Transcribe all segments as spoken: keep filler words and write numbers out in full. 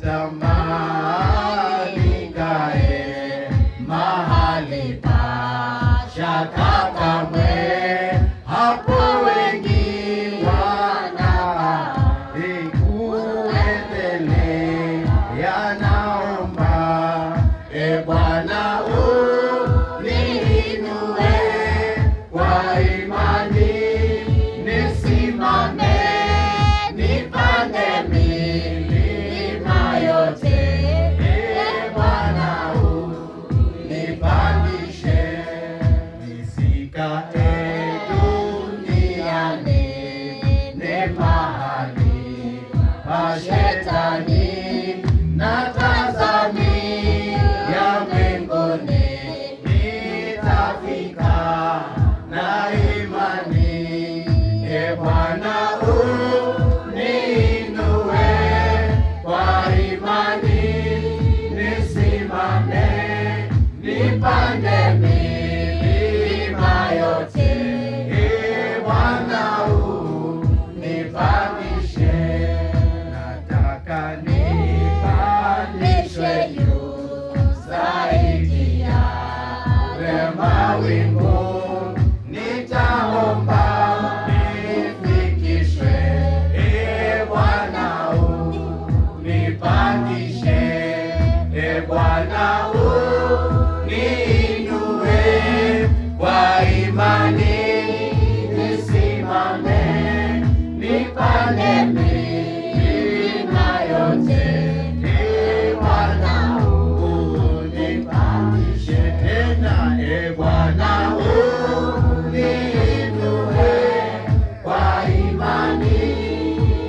Tamani kae mahali pa shaka kamwe, hapo wengi wana ikuendelea naomba, e Bwana uniinue kwa imani nisimame, nipande milima yote. E Bwana, unipandishe, nisikae duniani, ni mahali pa shetani, natazamia mbinguni nitafika na imani. E Bwana, uniinue kwa imani, nisimame, nipande milima yote. E Bwana, unipandishe, nataka nipandishwe juu zaidi ya mawingu, nitaomba nifikishwe. E Bwana, unipandishe. E Bwana, uniinue kwa imani, nisimame, nipande milima yote. E Bwana, unipandishe tena. E Bwana, uniinue kwa imani,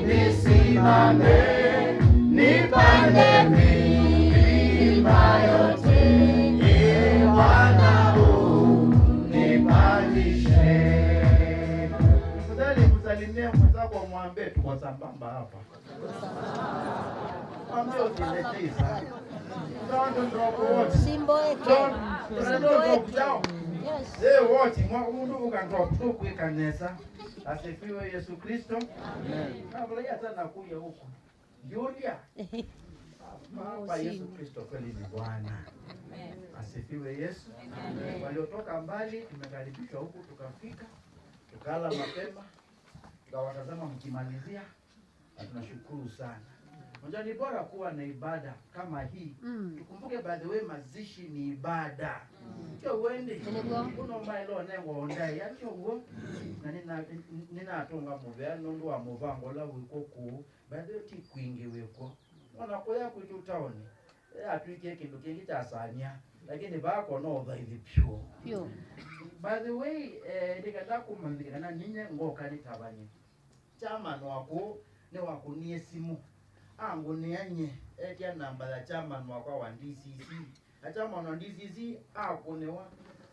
nisimame, nipande milima yote. E Bwana, unipandishe. Tafadhali msalimie mwenzako, mwambie tuko sambamba hapa. Mwambie usiletee sana. Don't drop what? Simboeke. Don't, don't drop down. Yes. Eh, what? Mwa-, mundu uka drop, tukwika nesa. Asifiwe Yesu Kristo. Amen. Kabla ya sana kuja huko. Julia. Baba Yesu Kristo kweli ni Bwana. Asifiwe Yesu. Waliotoka mbali tumekaribishwa huku, tukafika, tukala mapema, tukawatazama mkimalizia, na tunashukuru sana. Unajua ni bora kuwa na ibada kama hii. Mm. Tukumbuke, by the way, mazishi ni ibada. Mm. Sio uende. Nĩguo. Kuna maelo nengwa ondai, sio uo. Na nina, ninatunga mũvea nũndũ wa mũvango ũla wĩkwo kũu. By the way, ti kwingĩ wĩkw'o. Ona kũya kwitũ taoni, eh, atwĩkie kĩndũ kĩngĩ kya sania, lakini vaa kona ũthaithi pyũ. Pyũ. By the way, eh, ndikenda kũmanyĩka kana ninye ngoka nĩtavany'e. Chairman wakũ nĩwakũnie simũ. Angũnĩa nye, etya namba ya chairman wakwa wa D C C. Na chairman wa D C C akũnĩwa,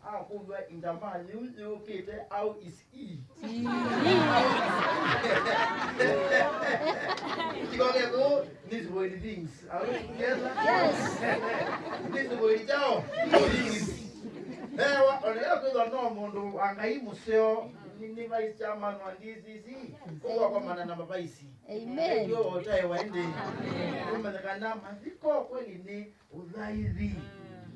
akũw'a interview yũkĩte, how is he? Kĩkongeko, these were the things. Are we together? Yes. These were the things. Ewa, onelea kwĩthwa no mũndũ wa Ngai mũseo, nĩ, nĩ vice chairman wa D C C, ũwakomana na mavaisi. Amen. Ndio ũtae waende. Amen. Ũmanyĩkana mathiko kweli nĩ ũthaithi. Mm.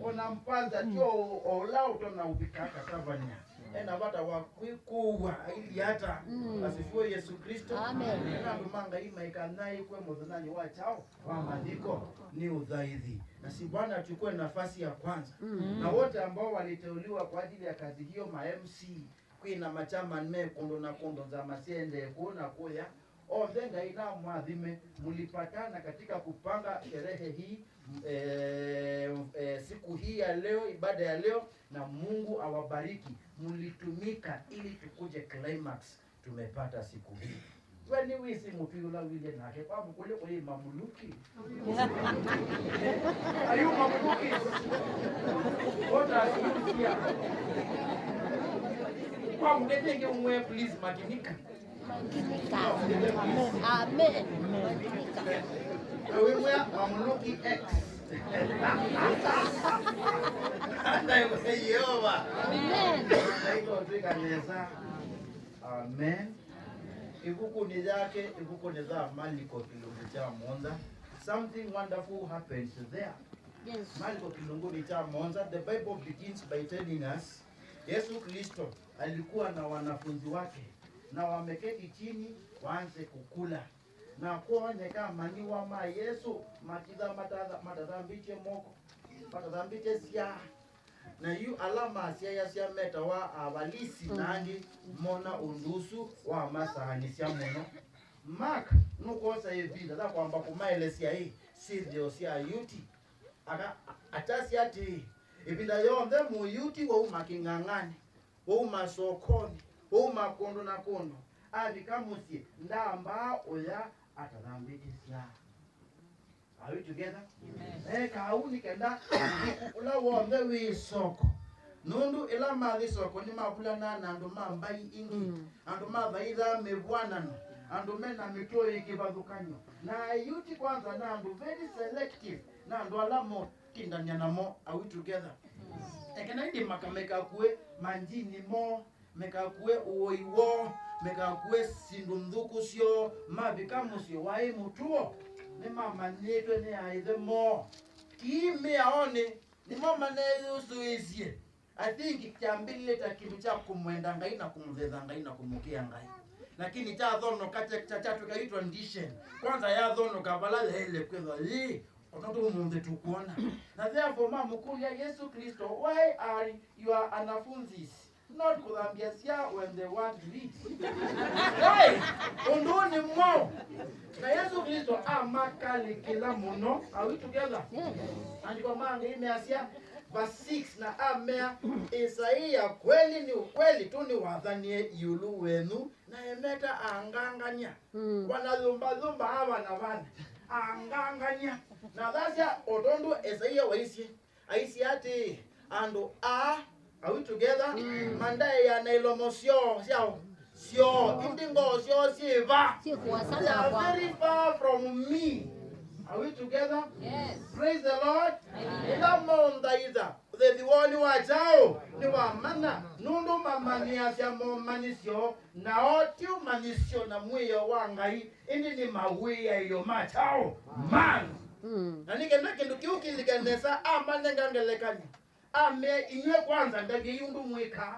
Ona mpasa ti o, o ũla ũtona ũvika katavany'a. Ena vata wa kwĩkũwa aili ata. Mm. Asifiwe Yesu Kristo. Amen. Ena andũ ma Ngai maikanaĩkwe mũthenyanĩ wa chao wa mathiko nĩ ũthaithi. Na si Bwana achukue nafasi ya kwanza. Mm. Na wote ambao waliteuliwa kwa ajili ya kazi hiyo, ma M C, kwĩna ma chairman me kũndũ na kũndũ, nzama syendee kũũ na kũya. Onthe Ngai namwathime, mlipatana katika kupanga sherehe hii, m-, eh, eh, siku hii ya leo, ibada ya leo, na Mungu awabariki. Mlitumika ili tukuje climax. Tumepata siku hii. We nĩwĩsĩ mũtwĩ ũla wĩlye nake kwa mũkũlye kũyĩ mamuluki. Are you mamuluki? What are you here? Kwa mũkethenge ũmwe, please, makinika. Makinika. Amen. Makinika. Wĩmwĩa mamuluki X. Ata Yehova. Amen. Aiko twĩka nesa. Amen. Ĩvukunĩ yake, ĩvukunĩ ya Maliko kĩlungu kya mũonza, Something wonderful happens there. Yes. Marko kĩlungu nĩ kya mũonza, the Bible begins by telling us, Yesu Kristo alikuwa na wanafunzi wake, na wameketi chini waanze kukula. Na kwoneka amanyĩw'a ma Yesu makitha matatha-, matathambĩtye moko, matathambĩtye syaa. Na yu ala masyaĩasya metawa avalisi, mm, na angĩ mona ũndũ ũsu wamasaanĩsya mũno. Mark nũkwosa ĩvinda ya kwamba kũmaelesya ĩ syĩthĩo sya Ayuti. Aka-, atasya atĩĩ, ĩvinda yonthe Mũyuti wauma kĩng'ang'anĩ, wauma sokonĩ, wauma kũndũ na kũndũ, avika mũsyĩ, ndambaa ũya atathambĩtye syaa. Are we together? Amen. Eka ũu nĩ kenda ũla w'onthe wĩ soko. Nũndũ ĩla mathi soko nĩmavulanaa na andũ ma mbaĩ ingĩ, mm, andũ mathaithaa mĩvw'anano, andũ me na mĩtũo yĩ kĩvathũkany'o. Na Ayuti kwanza na andũ very selective, na andũ ala motindany'a namo. Are we together? Ekena ĩndĩ makameka kuĩ manjini moo, mekakue ũoi woo, mekakue syĩndũ nthũku syoo, mavika mũsyĩ waĩ mũtuo, nĩmamanyĩtwe nĩ aaĩthe moo. Kii mĩaonĩ, nĩmo maneeyusũĩsye. I think kyambĩlĩlye ta kĩndũ kya kũmwenda Ngai na kũmũthetha Ngai na kũmũkĩa Ngai. Lakini kyathonoka kya, kya, kyatw'ĩka yu tradition. Kwanza yathonoka vala yaĩle kwĩthwa yĩ, o tondũ ũmũnthĩ tũkwona. Na therefore mamũkũlya Yesũ Klĩsto, "Why are your anafunzi not kũthambia sya when they want to eat?" Hey, ũndũ ũũ nĩ mwaũ? Na Yesũ Klĩsto amakalĩkĩla mũno. Are we together? Maandĩko ma Ngai measya, verse six, na amea, "Isaia, kweli ni ukweli tu niwathanie iulu wenu, na emeta angangania." Mm. Wanayumbayumba hawa na vana. Angangania. Na thasya, o tondũ Isaia waisye, aisye atĩĩ, andũ aa, are we together? Mm. Mandaĩa na ilomo syoo, syao, syoo, indi ngoo syoo syĩ va? Syĩ kũasa nakwa. They are very far from me. Are we together? Yes. Praise the Lord. Amen. Ĩla maũnthaitha, ũthaithi woo nĩ wa kyaũ? Nĩ wa mana, nũndũ mamanyĩasya momanyĩsyo, na o ti ũmanyĩsyo na mwĩao wa Ngai, ĩndĩ nĩ mawĩaĩo ma kyaũ? Manu. Mm. Na nĩ kenda kĩndũ kĩu kĩlike nesa, amanenga ngelekany'o. Amea, inyw'ĩ kwanza ndavyei ũndũ mwĩkaa.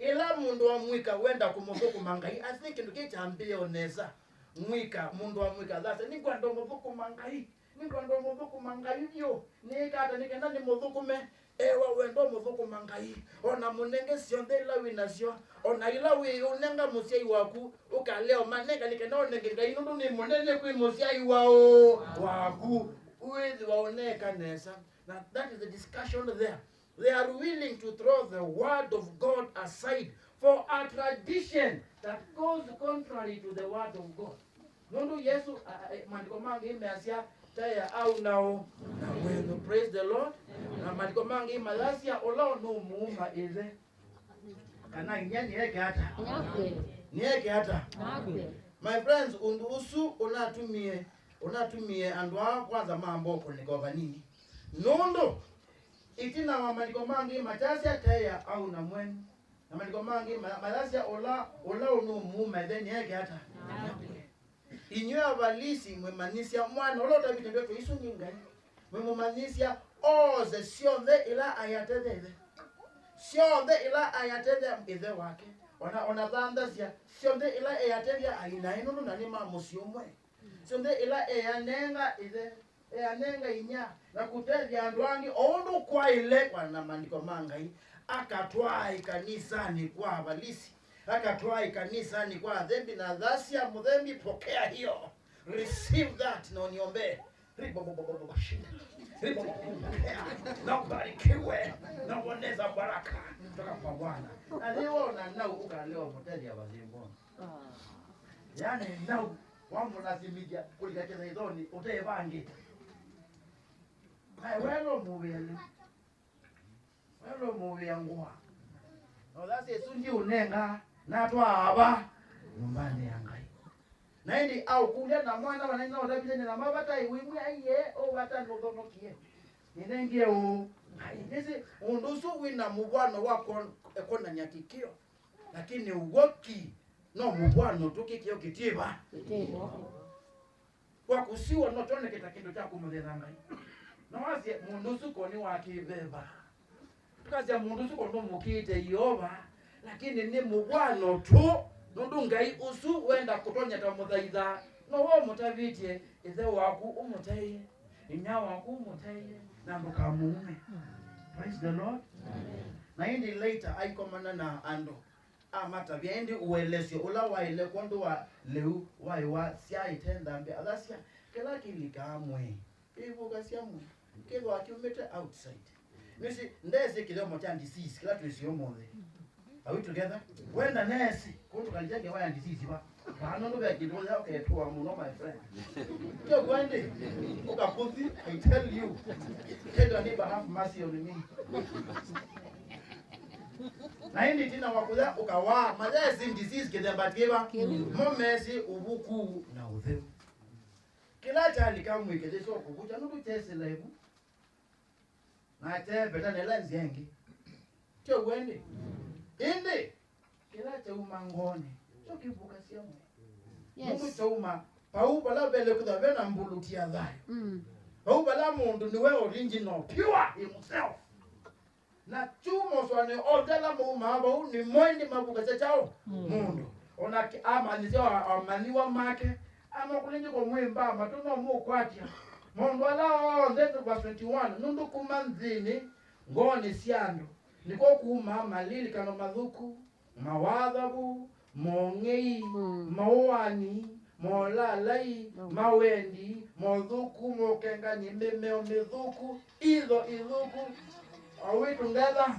Ĩla mũndũ wa mũika wenda kũmũthũkũma Ngai, athi kĩndũ kĩĩ kyambĩĩe o nesa. Mũika, mũndũ wa mũika thasya, "Nĩngwenda ũmũthũkũma Ngai. Nĩngwenda ũmũthũkũma Ngai vyũ. Nĩĩka ata nĩ kenda nĩmũthũkũme?" Ewa wenda ũmũthũkũma Ngai, o na mũnenge syonthe ila wĩ nasyo, o na ila wĩũnenga mũsyai waku, ũkalea ũmanenga nĩ kenda ũnenge Ngai, nũndũ nĩ mũnene kwĩ mũsyai waũ? Waku. Wĩthĩwa ũneeka nesa. Na that is the discussion there. They are willing to throw the word of God aside for a tradition that goes contrary to the word of God. Nũndũ Yesũ, a, a, maandĩko mangĩ measya, "Taĩa au nao na wenu." Praise the Lord. Na maandĩko mangĩ mayasya, "Ũla ũnũmũũma ĩthe kana inyia nĩeke ata?" Nakwe. Nĩeke ata? Nakwe. My friends, ũndũ ũsu ũnatumie, ũnatumie andũ aa kwanza mamba ũkũnĩka o vanini. Nũndũ ĩtina wa maandĩko mangĩ makyasya, "Taĩa au na mwenu." Na maandĩko mangĩ ma-, mayasya, "Ũla, ũla ũnũmũũma ĩthe nĩeke ata?" Nakwe. Inyw'ĩ avalisi mwĩmanyĩsya mwana ũla ũtavĩte ndeto isu nĩ Ngai. Mwĩmũmanyĩsya oose syonthe ila ayatethya ĩthe. Syonthe ila ayatethya ĩthe wake. Ona, ona thanthasya syonthe ila eyatethya ainaĩ nũndũ na nĩ ma mũsyĩ ũmwe. Syonthe ila eyanenga ĩthe, eyanenga inyia, na kũtethya andũ angĩ o ũndũ kwaĩle kwana na maandĩko ma Ngai, akatwaa ĩkanisanĩ kwa avalisi, akatwaa ĩkanisanĩ kwa athembi, na thasya, 'Mũthembi, pokea hiyo, receive that na uniombee.'" Ribobobobobo, shinda. Ribobobobo, pokea. Na ubarikiwe, na uoneza baraka kutoka kwa Bwana. Na leo na nau ũkalewa mũtethya vathĩmbonĩ. Yaani, nau wamũlasimĩthya kũlika kĩthaithonĩ ũtevangĩte. Nae welo mũvĩanĩ. Welo mũvĩa ngũa. Na ũthasya ĩsu ndiũnenga, natwaa va? Nyũmbanĩ ya Ngai. Na ĩndĩ aũkũlya na mwana wa naina ũtavitany'a na mavata ĩ, wĩmwĩa aiye, ũvata nũthonokie. Nĩnengie ũũ? Ngai. Nĩsĩ ũndũ ũsu wĩ na mũvwano wa kwon-, kwonany'a kĩkĩo. Lakini ũw'o ki no mũvwano tu, kĩkĩo kĩtiĩva. Kĩtiĩvo. Wa kũsiwa no kyoneke ta kĩndũ kya kũmũthaitha Ngai. No wasye mũndũ ũsu ko nĩ wa kĩveva. Tũkasya mũndũ ũsu ko ndũmũkĩĩte Yeova, lakini nĩ mũvw'ano tu, nũndũ Ngai ũsu wenda kũtonya ta mũthaitha, no we ũmũtavĩtye, ĩthe waku ũmũtaĩe, inyia waku ũmũtaĩe, na ndũkamũume. Praise the Lord. Na ĩndĩ later aikomana na andũ, amatavya, ĩndĩ ũelesyo ũla waĩle kwondũ wa lĩu waĩ wa syaĩte nthambĩ. Athasya, kĩla kĩlikaa mwĩĩ kĩivũkasya mwĩĩ, kĩthwa kyumĩte outside. Nĩsĩ, ndesĩ kĩthomo kya disease kĩla twĩsĩ ũmũnthĩ. Are we together? Wenda nesĩ kũndũ kalĩtya ngewa ya disease va. Vano nũve kĩndũ ya ũketũa mũno, my friend. Kyo kwendĩ, ũkakuthi, I tell you. Tell your neighbor, "Have mercy on me." Na ĩndĩ ĩtina wa kũya ũkawaa, mayesĩ disease kĩthemba kĩva. Mo mesĩ ũvuku na ũtheu. Kĩla kyalika mwĩĩ kĩthĩswa kũvukya nũndũ kyesĩla ĩvu. Na kyeveta na ĩla nzĩa ĩngĩ. Tyo w'o ĩndĩ? Ĩndĩ kĩla kyauma ngoonĩ, kyo kĩvukasya mwĩĩ. Yes. Nũndũ kyauma vau vala vele kwĩthwa ve na mbuluti ya thayũ. Mm. Vau vala mũndũ nĩwe original, pure himself. Na kyu mosũanĩo onthe ala maumaa vau nĩmo ĩndĩ mavukasya kyaũ? Mm. Mũndũ. O na amanyĩsya amanyĩw'a make, amakũlya nĩ kũmwĩmba matũ no mũkwatya. Maũndũ ala onthe, verse twenty-one, nũndũ kuma nthĩnĩ, ngoonĩ sya andũ, nĩko kuumaa malilikano mathũku, mawathavu, mong'ei, mm, maũani, molalai, mm, mawendi, mothũku, mokengani, mĩmeo mĩthũku, itho ithũku. Are we together?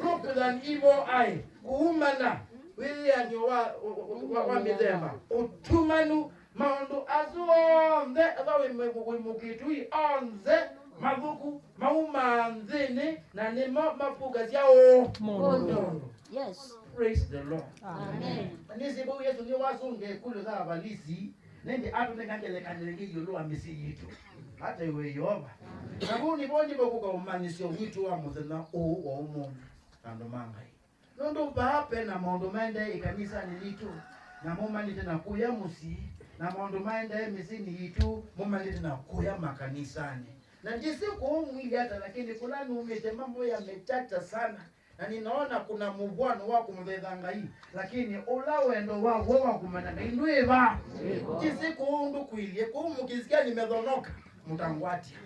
Look with an evil eye. Kuumana, wĩyĩan'yo wa, wa, wa, wa mĩthemba, ũtumanu, maũndũ asu onthe, ethwa wĩ mũ-, wĩ mũkĩtui, onthe mathũku maumaa nthĩnĩ, na nĩmo mavukasya ũũ? Mũndũ. Mũndũ. Yes. Praise the Lord. Amen. Nĩsĩ vau Yesũ nĩwasũnga ĩkũlyo ya Avalisi, nĩndĩ atũnenga ngelekany'o ĩngĩ ĩũlũ wa mĩsyĩ yitũ. Ata iwe Yeova. Na vau nĩvo ndĩvo kũka ũmanyĩsyo witũ wa mũthenya ũũ wa ũmũnthĩ, andũ ma Ngai. Nũndũ vaa ve na maũndũ maendee ĩkanisanĩ yitũ, na maumanĩte na kũya mũsyĩ, na maũndũ maendee mĩsyĩnĩ yitũ, maumanĩte na kũya makanisanĩ. Na ndyĩsĩ kũũ mwĩlĩ ata, lakini kũla numĩte mambo yamechacha sana. Na ninaona kuna mũvwano wa kũmũthaitha Ngai, lakini ũla wendo wa w'o wa kũmanya Ngai ndwĩ va. Ndyĩsĩ kũũ ndũkwĩlye, kũu mũkĩsikia nimethonoka, mũtangwatia.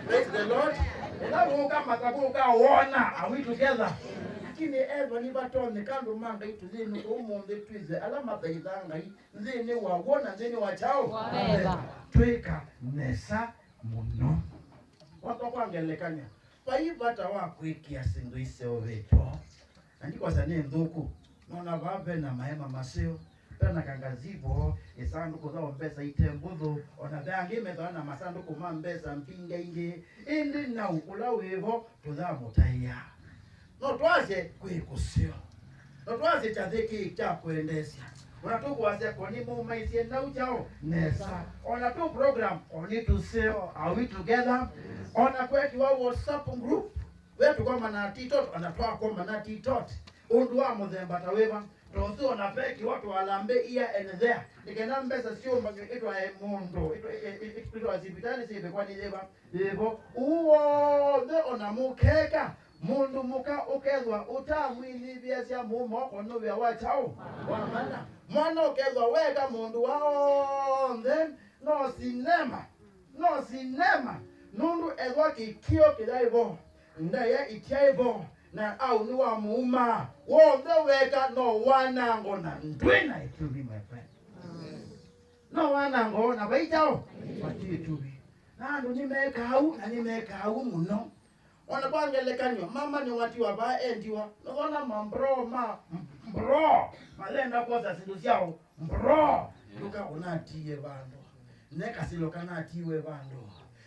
Praise the Lord. Ĩla wũka mata kũka wona, are we together? Lakini ethwa nĩvatonyeka andũ ma Ngai tũyĩnũka ũmũnthĩ twĩthwe ala mathaithaa Ngai nthĩnĩ wa w'o na nthĩnĩ wa kyaũ? Wa veva. Twĩka nesa mũno. Kwakwa kwa ngelekany'o, vai vata wa kwĩkĩa syĩndũ iseũvĩtwe. Na ndikwasya nĩ nthũku. Nona vaa ve na maema maseo, ve na kangazibũ, ĩsandũkũ ya mbesa ite mbũthũ, o na ve angĩ methĩawa na masandũkũ ma mbesa mbingĩ ingĩ. Ĩndĩ nau ũla wĩ vo tũyamũtaĩa. No twasye kwĩ kũseo. No twasye kyathĩ kĩĩ kya kwendeesya. O na tũkwasya ko nĩmaumaisye nau kyaũ nesa. O na tũ program o nĩ tũseo. Are we together? O na kwekĩwa WhatsApp group. Ve tũkomana TikTok, o na twakomana TikTok. Ũndũ wa mũthemba ta wĩva? Tũseo na vekĩwa tũalambĩ here and there. Nĩ kana mbesa syũmbany'o itwae mũndũ, itwa-, i-, i-, itwae sivitalĩ syĩvĩkwa nĩ yĩva? Yĩvo. Ũu w'onthe o na mũkeka, mũndũ mũka ũkethwa ũtamwĩnyivĩasya mũũme wako nĩ wĩa wa kyaũ? Wa mana. Mwana ũkethwa weka maũndũ aa onthe, no sinema, no sinema, nũndũ ethwa kĩkĩo kĩyaĩ vo, ndaĩa ityaĩ vo, na au nĩwamũumaa. W'onthe weka no wanango na ndwĩ na ĩtumi, my friend. No wanango na vai kyaũ? Vati ĩtumi. Na andũ nĩmekaa ũu, na nĩmekaa ũu mũno. O na kwa ngelekany'o, mama nĩwatiwa vaa endiwa. Nũkwona mambro ma mbro mayenda kwosa syĩndũ syaũ? Mbro. Nduka ũnatiie vandũ. Ne kasilo kanatiwe vandũ.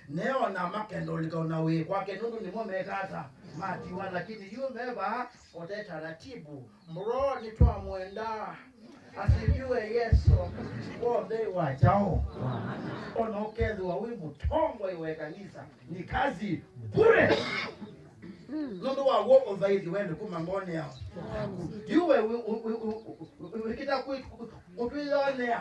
Ne o na makenda ũlika o na wĩ kwake nũndũ nĩmo mekata matiwa, lakini yu me vaa kote taratibu. Mbro nĩtwamwenda. Asifiwe Yesu. W'onthe wa kyaũ? O na ũkethĩwa wĩ mũtongoi wa ĩkanisa, ni kazi bure. Nũndũ wa w'o ũthaithi wende kuma ngoonĩ yaku. Yu we wĩ-, wĩ-, wĩ-, wĩ-, wĩ-, wĩkĩta kwĩ-, kũtwĩyonea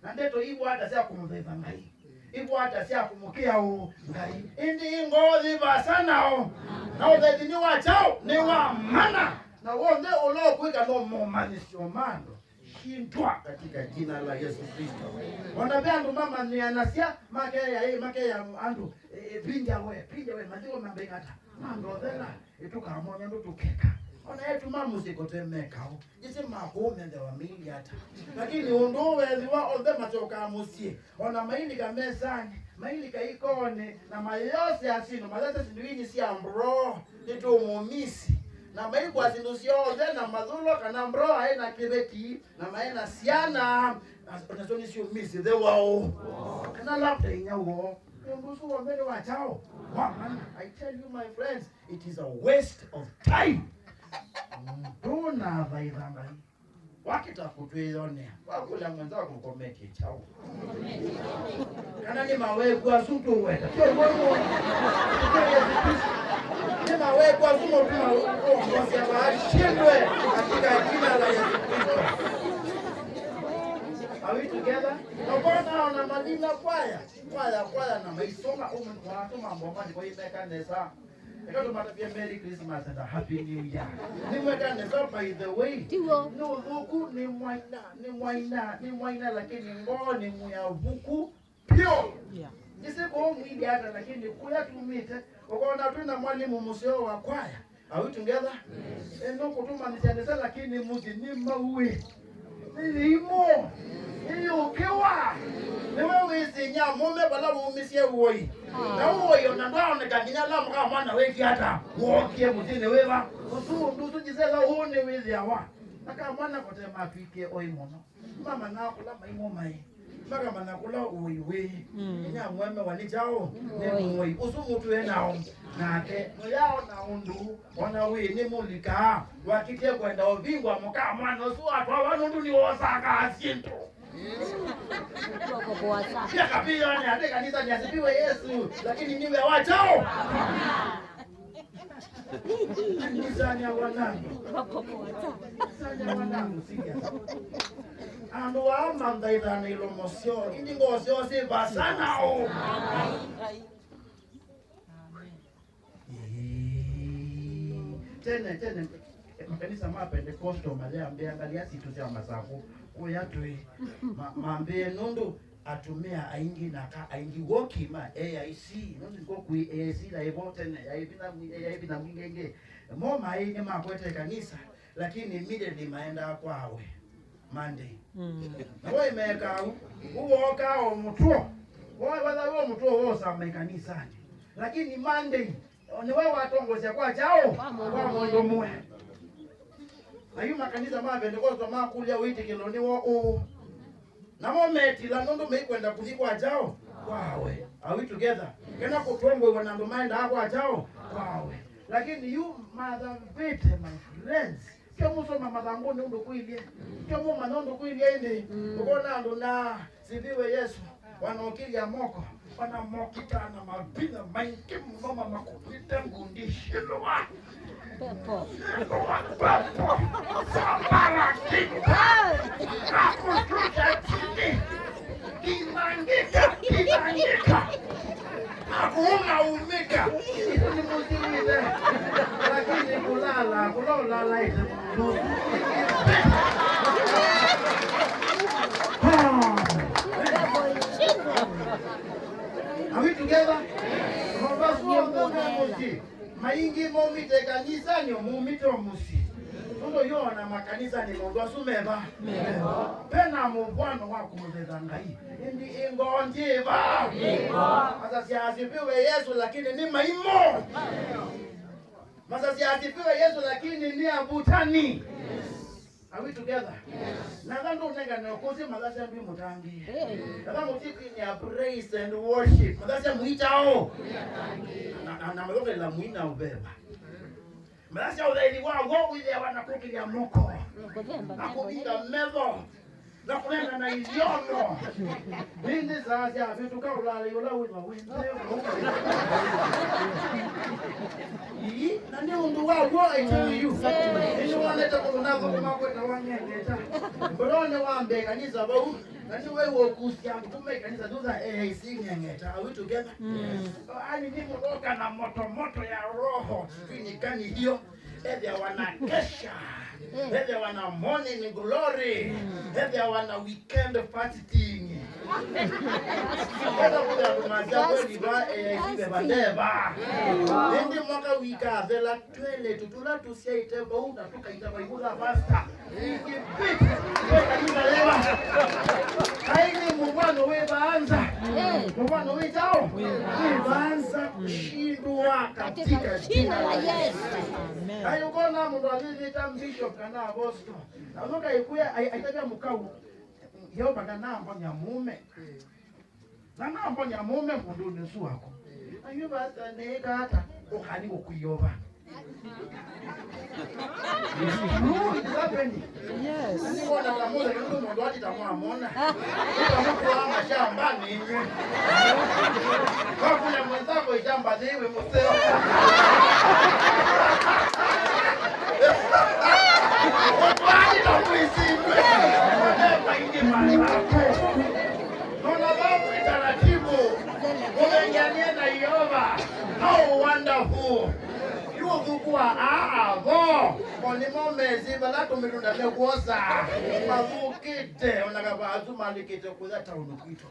na ndeto iwata sya kũmũthaitha Ngai. ivwata sya kũmũkĩa ũ Ngai. Ĩndĩ ngoo yĩ vaasa nao, na ũthaithi nĩ wa kyaũ? Nĩ wa mana. Na w'onthe ũla ũkwĩka no momanyĩsyo ma andũ. Shindwa katika jina la Yesu Kristo. Ona ve andũ mamanyĩanasya, makeya, ĩ, makeya andũ, ĩ, ĩ, pinja we, pinja we, mathiko mambaikata, mandothela, ĩtũkamonya ũndũ tũkeka. Ona etu ma mũsyĩ kote mekaũ. Ĩsĩ makũũmendewa maili ata. Lakini ũndũ ũũ wethĩwa onthe masyokaa mũsyĩ, ona mailika mesanĩ, mailika ikonĩ, na mayosea syĩndũ, mayosea syĩndũ inĩ sya mbro, nĩtũmũmisi. Na maikwa syĩndũ syonthe na mathũlwa kana mbro aĩ na kĩveti, na maĩ na syana, na, nasyo nĩsyũmisĩthĩwa ũ. Kana labda inya woo. Ũndũ ũsu w'onthe nĩ wa kyaũ? Wa mana. I tell you, my friends, it is a waste of time. Ndũnathaitha Ngai. Wakĩta kũtwĩyonea, wakũlya mwenzako ũkometie kyaũ? Kana nĩ maweku asu tũwenda? Sio ũguo nĩ Yesu Kristo. Nĩ maweku asu motuma ũongozia vashindwe katika jina la Yesu Kristo. Are we together? Nokona ona madina kwaya, kwaya, kwaya na maisoma umu watuma mbomani kwa imeka nesa. Eka tũmatavye Merry Christmas and a Happy New Year. Nĩmweka nesa, by the way. Tiw'o. Nĩ ũthũku, nĩ mwaina, nĩ mwaina, nĩ mwaina, lakini ngoo nĩ mwĩavuku vyũ. Yeah. Nĩsĩ kũũ mwĩthĩ ata, lakini kũya tumĩte, ũkona twĩ na mwalimũ mũseo wa kwaya. Are we together? Yes. Ĩno kũtũmanyĩsya nesa, lakini mũsyĩ nĩ mauĩ. Nĩ yĩimũ. Nĩ yũkĩwa. Nĩwe wĩsĩ nyamũme vala waumisye ũoi. Na ũoi ona ndwaoneka nginya ala mũka mwana wĩkie ata wookie mũsyĩnĩ wĩva. Ũsu ũndũ ũsu njisela ũũ nĩwĩthĩawa. Aka mwana kote matwĩkie oi mũno. Mamanyaa kũla maimũ maĩ. Makamanya kũla ũoi wĩ. Mm. Inyia mũemewa nĩ kyaũ? Nĩ mũoi. Ũsu mũtwĩe nao. Nake mũyaona ũndũ, ona wĩ nĩ mũlikaa, wakitie kwenda ũvingwa mũka mwana ũsu atwawa nũndũ nĩwosangaa syĩndũ. Kũkokoa sa. Pia kapiyone ate kanisa ni asifiwe Yesu, lakini niwe wa kyaũ? Kanisani ya wanani? Kanisani ya wanani, serious. Andũ aa manthaithaa na ilomo syoo, indi ngoo syoo syĩ vaasa nao. Ĩĩ. Tene, tene, makanisa ma Pentecostal mayambĩa ngalĩa sitũ sya Masakũ, kũya twĩ. Ma-, mambĩe nũndũ atumĩa aingĩ na aka aingĩ woki ma A I C, nũndũ nĩko kwĩ A I C laĩ vo tene, yaĩ vinya mwi-, yaĩ vinya mwingĩ ĩngĩ. Mo maĩ nĩmakwete kanisa, lakini immediately maendaa kwawe Monday. Mm. Na waimekaa u, u wookaa o mũtuo, wawetha wĩ o mũtuo wosama ikanisani. Lakini Monday, nĩwe watongosya kwa kyaũ? Kwa mũndũ mũwe. Na yu makanisa ma Pentekosto makũlya wĩtĩkĩlo nĩwo ũũ. Namo metila nũndũ meikwenda kũthi kwa kyaũ? Kwawe. Are we together? Kena kũtongoew'a na andũ maendaa kwa kyaũ? Kwawe. Lakini yu mathavĩte, my friends. Kyo mũsoma mathangũnĩ ũndũ kwĩlye. Kyo mũmanya ũndũ kwĩlye ĩndĩ. Mm. Ũkona andũ na sifiwe Yesu. Wanaũkĩlya moko, wanamokita na mavinya maingĩ mũno mamakũnĩte ngundi syĩlũa. Pepo. Syĩlũa pepo. Sambaratĩka. Na kũshusha chini. Kinangĩka, kinangĩka. Na kũũma umĩka. Isu nĩ mũsiwĩte. Lakini kũlala, kũla ũlalaĩte. Are we together? Mavasu onthe me mũsyĩ. Maingĩ maumĩte kanisanĩ, o maumĩte o mũsyĩ. Nũndũ yona makanisanĩ maũndũ asu meva. Pena mũvwano wa kũmũthetha Ngai. Ĩndĩ ĩngoo ndyĩva. Masasya asifiwe Yesu, lakini nĩ maimũ. Masasya asifiwe Yesu, lakini nĩ avutani. Are we together? Yes. Na ethwa ndũnengane ũkũsĩ mathasya ndwĩ mũtangĩĩe. Hey. Ethwa mũtikwinĩa praise and worship, mathasya mũitaũ. Na, na, na mathokela mũina ũveva. Mathasya ũthaithi wa w'o wĩthĩawa na kũkĩlya moko. Kũthemba na kũvinga metho. Na kũneena na ithyomo. Ĩndĩ saa syavĩtũka ũlaalai ũla wĩthwa wĩ nthĩ. Ii, na nĩ ũndũ wa w'o, I tell you. Nĩwonete kũndũ nathũkũma kwĩtawa Ng'engeta. Mbononĩ wa mbee kanisa vau, na Nĩ wewe ũkusya ngũtũma ĩkanisa thutha A I C ng'eng'eta. Are we together? Ani nĩ mũroka na moto moto ya roho. Sijui ni gani hiyo. Ethĩawa na kesha. Ethĩawa na morning glory. Ethĩawa na weekend fasting. Ethĩawa na kweli ba A I C beba ndeba. Ĩndĩ mwaka wĩkathela, twelĩ tũtũla tũsyaĩte vau na tũkaita vaivũla vasta. Kaini mũvwano wĩ vaanza. Mũvwano wĩ chao. Wĩ vaanza kushindwa katika jina la Yesu. Kaini ũkona mũndũ alĩvĩta bishop kana apostle. Na ũka ikuya aitavya mũkau. Yehova ndanambonya mume. Na nambonya mũme mũndũnĩ ũsu waku. Na yu vasta nĩĩka ata? Ũkani kũkwĩova. It's true, it's happening. Yes. Nĩwona ta mũthenya ũndũ mũndũ ati ta mwamona. Nĩta mũkũa mashambani inywe. Wakula mwenzako ishamba thĩĩ wĩ mũseo. Mũndũ ati ta mwĩsindwe. Whatever in the man. Nona vau nĩ taratibu. Mũthengeanie na Yeova. How wonderful. Yu ũthuku wa aa avo. Mo nĩmo mesĩ vala tũmĩtũnda mekwosa. Mathũkĩte, ona kavaa asu malĩkĩte kũya taũnĩ kwitũ.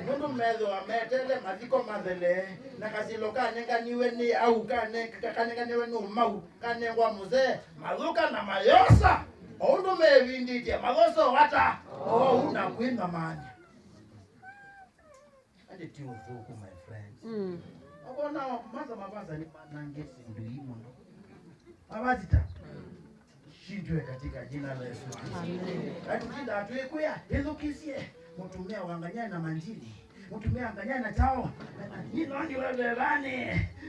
Nũndũ methĩwa metele mathiko mathele, na kasilo kanenganiwe nĩ au, kane-, kanenganiwe nĩ ũmau, kanengwa mũsee, mathũka na mayosa. O ũndũ mevindĩtye, mayosa o ata? Ou na kwĩnamany'a. Andi ti ũthũku, my friends. Mm. Akona matha mavasa nĩ manangĩte ndũi mũno. Mavasita. Shindwe katika jina la Yesu Kristo. Amen. Atutinda atwĩkwĩa, ĩthukĩsye, mũtumĩa wa ngany'a na mandini. Mũtumĩa ngany'a na chao. Nĩnoniwe vevani.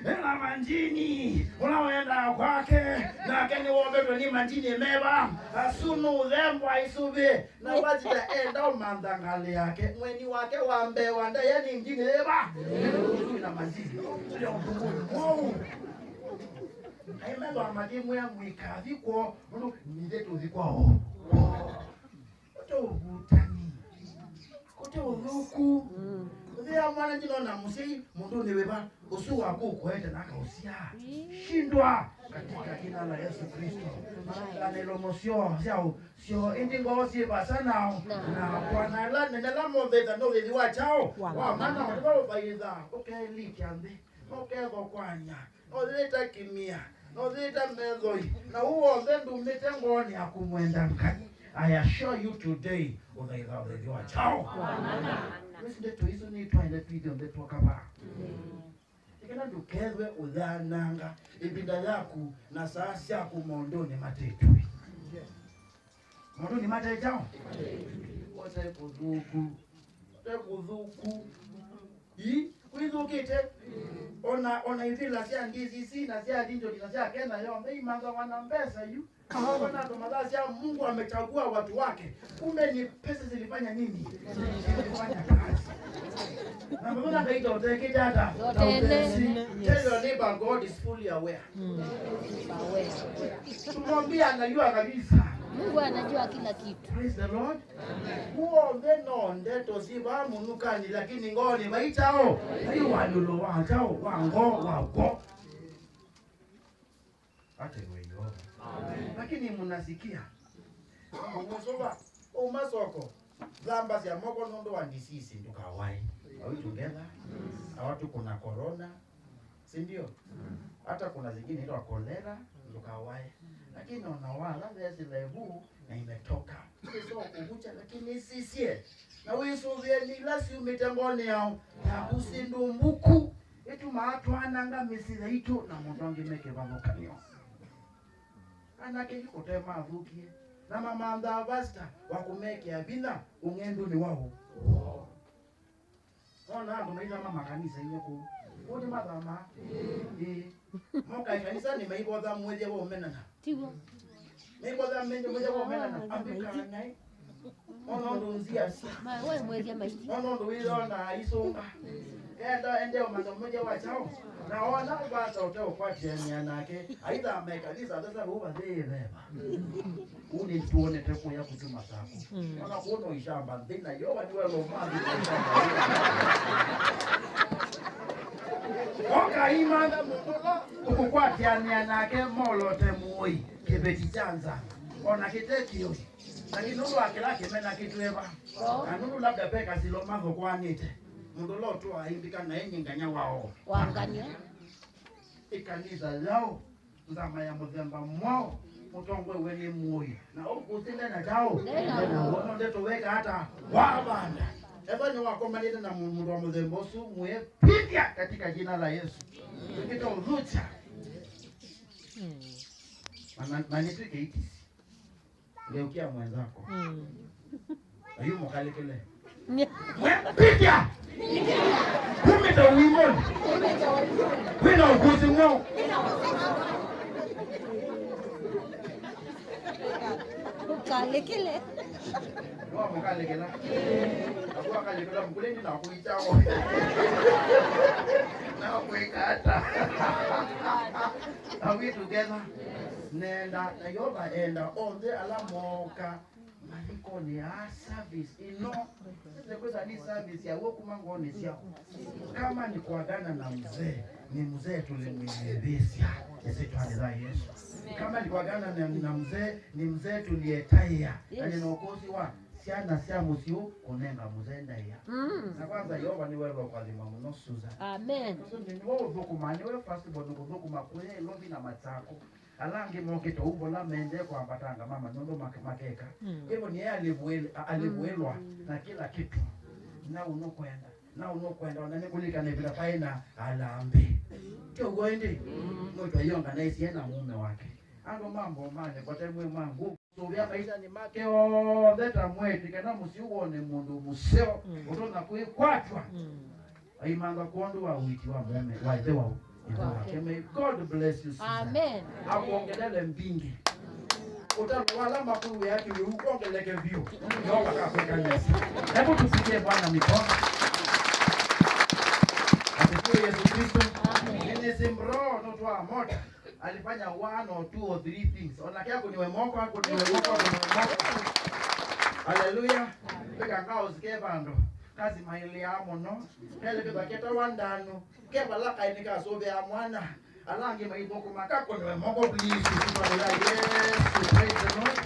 Ena mandini. Ũla wendaa kwake. Nake nĩwombetwe nĩ mandini meva. Asu nũthembwa isuvi. Na vazita enda ũmantha ngalĩ yake, mweni wake wa mbee wa ndaĩa nĩ ndini yĩva? Ũsu na mazini. Ũlea ũthũkũni mwaũ? Aimethwa mathimwĩa mwĩkathi kwoo, nũndũ nithe tũthi kwao. Ũte ũvutani. Ũte ũthũku. Ũthĩa mwana ndinona mũsyai, mũndũ nĩ wĩva? Ũsu waku ũkoete na akaũsyaa. Shindwa katika jina la Yesu Kristo. Na ilomo syoo sya ũ-, syoo ĩndĩ ngoo syĩ vasa nao. Na kwa na ĩla nene la mũvĩtha nĩ ũthĩthi wa kyaũ? Wa mana ũtĩva ũvaitha, ũkelikya nthĩ, na ũkethokwany'a, na ũthĩĩta kĩmia, na ũthĩĩta methoi, na ũu w'onthe ndumĩte ngoonĩ ya kũmwenda Ngai. I assure you today, ũthaitha ũthĩthi wa kyaũ? Wa mana. Nĩsĩ ndeto isu nĩtwaĩle twĩthyonthe twakavaa. Ĩkĩla ndũkethwe ũyananga ĩvinda yaku na saa syaku maũndũnĩ mate ĩtui. Maũndũnĩ mate kyaũ? Ũte kũthũku. Ũte kũthũku. Ii, kwĩthũkĩte. Ona, ona ivila sya D C C na sya Region na sya Kenya yonthe imanthawa na mbesa yu. Hapo na ndo madhara ya Mungu amechagua watu wake. Kumbe ni pesa zilifanya nini? Zilifanya kazi. Na mbona kaita utekete hata? Tell your neighbor, God is fully aware. Tumwambie anajua kabisa. Mungu anajua kila kitu. Praise the Lord. Kuombe no ndeto ziva munukani, lakini ngoni vaitao. Ayo walolo wa chao, wa ngo, wa ngo. Atewe Yeova. Amen. Lakini mnasikia. Mũsũva, uma soko, thambasya moko nũndũ wa disease, ndũkawae. Are we together? Na watu kuna corona, si ndio? Hata kuna zingine inaitwa cholera, ndũkawae. Lakini ona wala, there's levu, na imetoka. Sio kuvucha, lakini isisie. Na wĩsũvĩe nĩ ila syumĩte ngoonĩ yao, yaku syĩ ndũmbuku, ĩtumaa twananga mĩsyĩ yaitũ na mũndũ angĩ me kĩvathũkany'o. Anake yu kũte mathũkie, na mamanthaa vasta wa kũmekĩa vinya ũng'endunĩ wa woo. Nona andũ maithama makanisa-inĩ kũu. Kũu nĩ mathama? Ĩĩ. Moka ĩkanisa nĩ maivotha mwĩthya wa ũmenana. Tiw'o. Maivotha mwĩthya wa ũmenana. Ambĩkaa naĩ. Ona ũndũ nzia si. Ma, we mwethia maiti. Ona ũndũ wĩyona aisunga. Enda ende ũmanya mũthya wa chao. Na ona vata ũte ũkwatĩanĩa nake. Aitha me kanisa thesa rũva thĩ veva. Uni tuonete kuya kutuma sako. Ona kuona ishamba nthĩ na yo wani welo mathi. Oka imanda mũndũ ũla ũkũkwatĩanĩa nake molote mũi kĩveti kya nza. Ona kĩte kĩoi. Lakini nũndũ wa kĩla kĩmena kĩtweva, na nũndũ labda ve kasilo mathũkũanĩte, mũndũ ũla ũtũaa aimbĩka na ĩnyinganya wao. Wangania. Ĩkanisa yao, nzama ya mũthemba mwaũ, mũtongoew'e nĩ mũĩ. Na ũkũsĩ ndena kyaũ? Ndena w'o. Ndeto weka ata? Wavanda. Ethwa nĩwakomanĩte na mũ-, mũndũ wa mũthemba ũsu, mwĩe, "Pithya katika jina la Yesu." Tukitothũkya. Na, na, na nĩtwĩke itisi. Geukia mwenzako. Mm. Ayu mũkalĩkĩle. Nye- Mwe-, piga! Kumĩte uimoni. Kwĩna ũkũsĩ mwaũ. Ũkalĩkĩle. Nwa mũkalĩkĩla. Nakuwa kalĩkĩla mkulendi na kuichao. Na kuikata. Are we together? Nenda, na Yeova enda onthe ala mooka mathikoni aa service ĩno. Sese kwĩsa nĩ service ya w'o kuma ngoonĩ syao. Kama ni kuagana na mzee, ni mzee tulimwĩyĩvĩsya ĩsyĩtwanĩ ya Yesu. Kama ni kuagana na, na mzee, ni mzee tulietaĩa. Na nĩna ũkũsĩ wa syana sya mũsyĩ ũũ kũnenga mzee ndaĩa. Mm. Na kwanza Yeova nĩwelwa kũathima mũno Susan. Amen. So nĩ, nĩwe ũthũkũmaa, nĩwe first born kũthũkũma kũya Nairobi na Machako. Ala angĩ mokĩte ũu vola mendee kwambatanga mama nũndũ make-, makeka. Mm. Kwa hivyo nĩ yeye alivũĩl-, a-, alivũĩlwa na kila kitu. Na ũnũkwenda, na ũnũkwenda, ona nĩkũlikana ĩvinda paĩ na alambĩ. Tyo w'o ĩndĩ? Mm. Mũndũ aionganaĩsie na mũũme wake. Andũ ma Mbomanĩ, kote mwĩ mangu. Sũvĩa maishanĩ make onthe ta mwĩĩtu, kana mũsyĩ wone mũndũ mũseo, mm, ũtonya kwĩkwatw'a. Mm. Aimantha kwondũ wa ũiiti wa mũũme, wa ĩthe wao, ĩthe wake. May God bless you, Susan. Amen. Akwongelele mbingĩ. Ũtalo wa ala makwĩw'ĩa kĩwĩu kwongeleke vyũ. Yeova akakwĩkanĩsya. Hebu tupigie Bwana mikono. Asifiwe Yesu Kristo. Amen. Nĩnĩsĩ Roho nũtwaa mota. Alifanya one or two or three things. Onake akũniwe moko, akũniwe moko, akũniwe moko. Haleluya. Peka ngao zike vandũ. Kazi mailea mũno. Kele kĩthwa ketawa ndanu. Ke vala kaĩ nĩkasũvĩa mwana. Ala angĩ maithũkũma kakũniwe moko, please. Kwa jina la Yesu. Praise the Lord.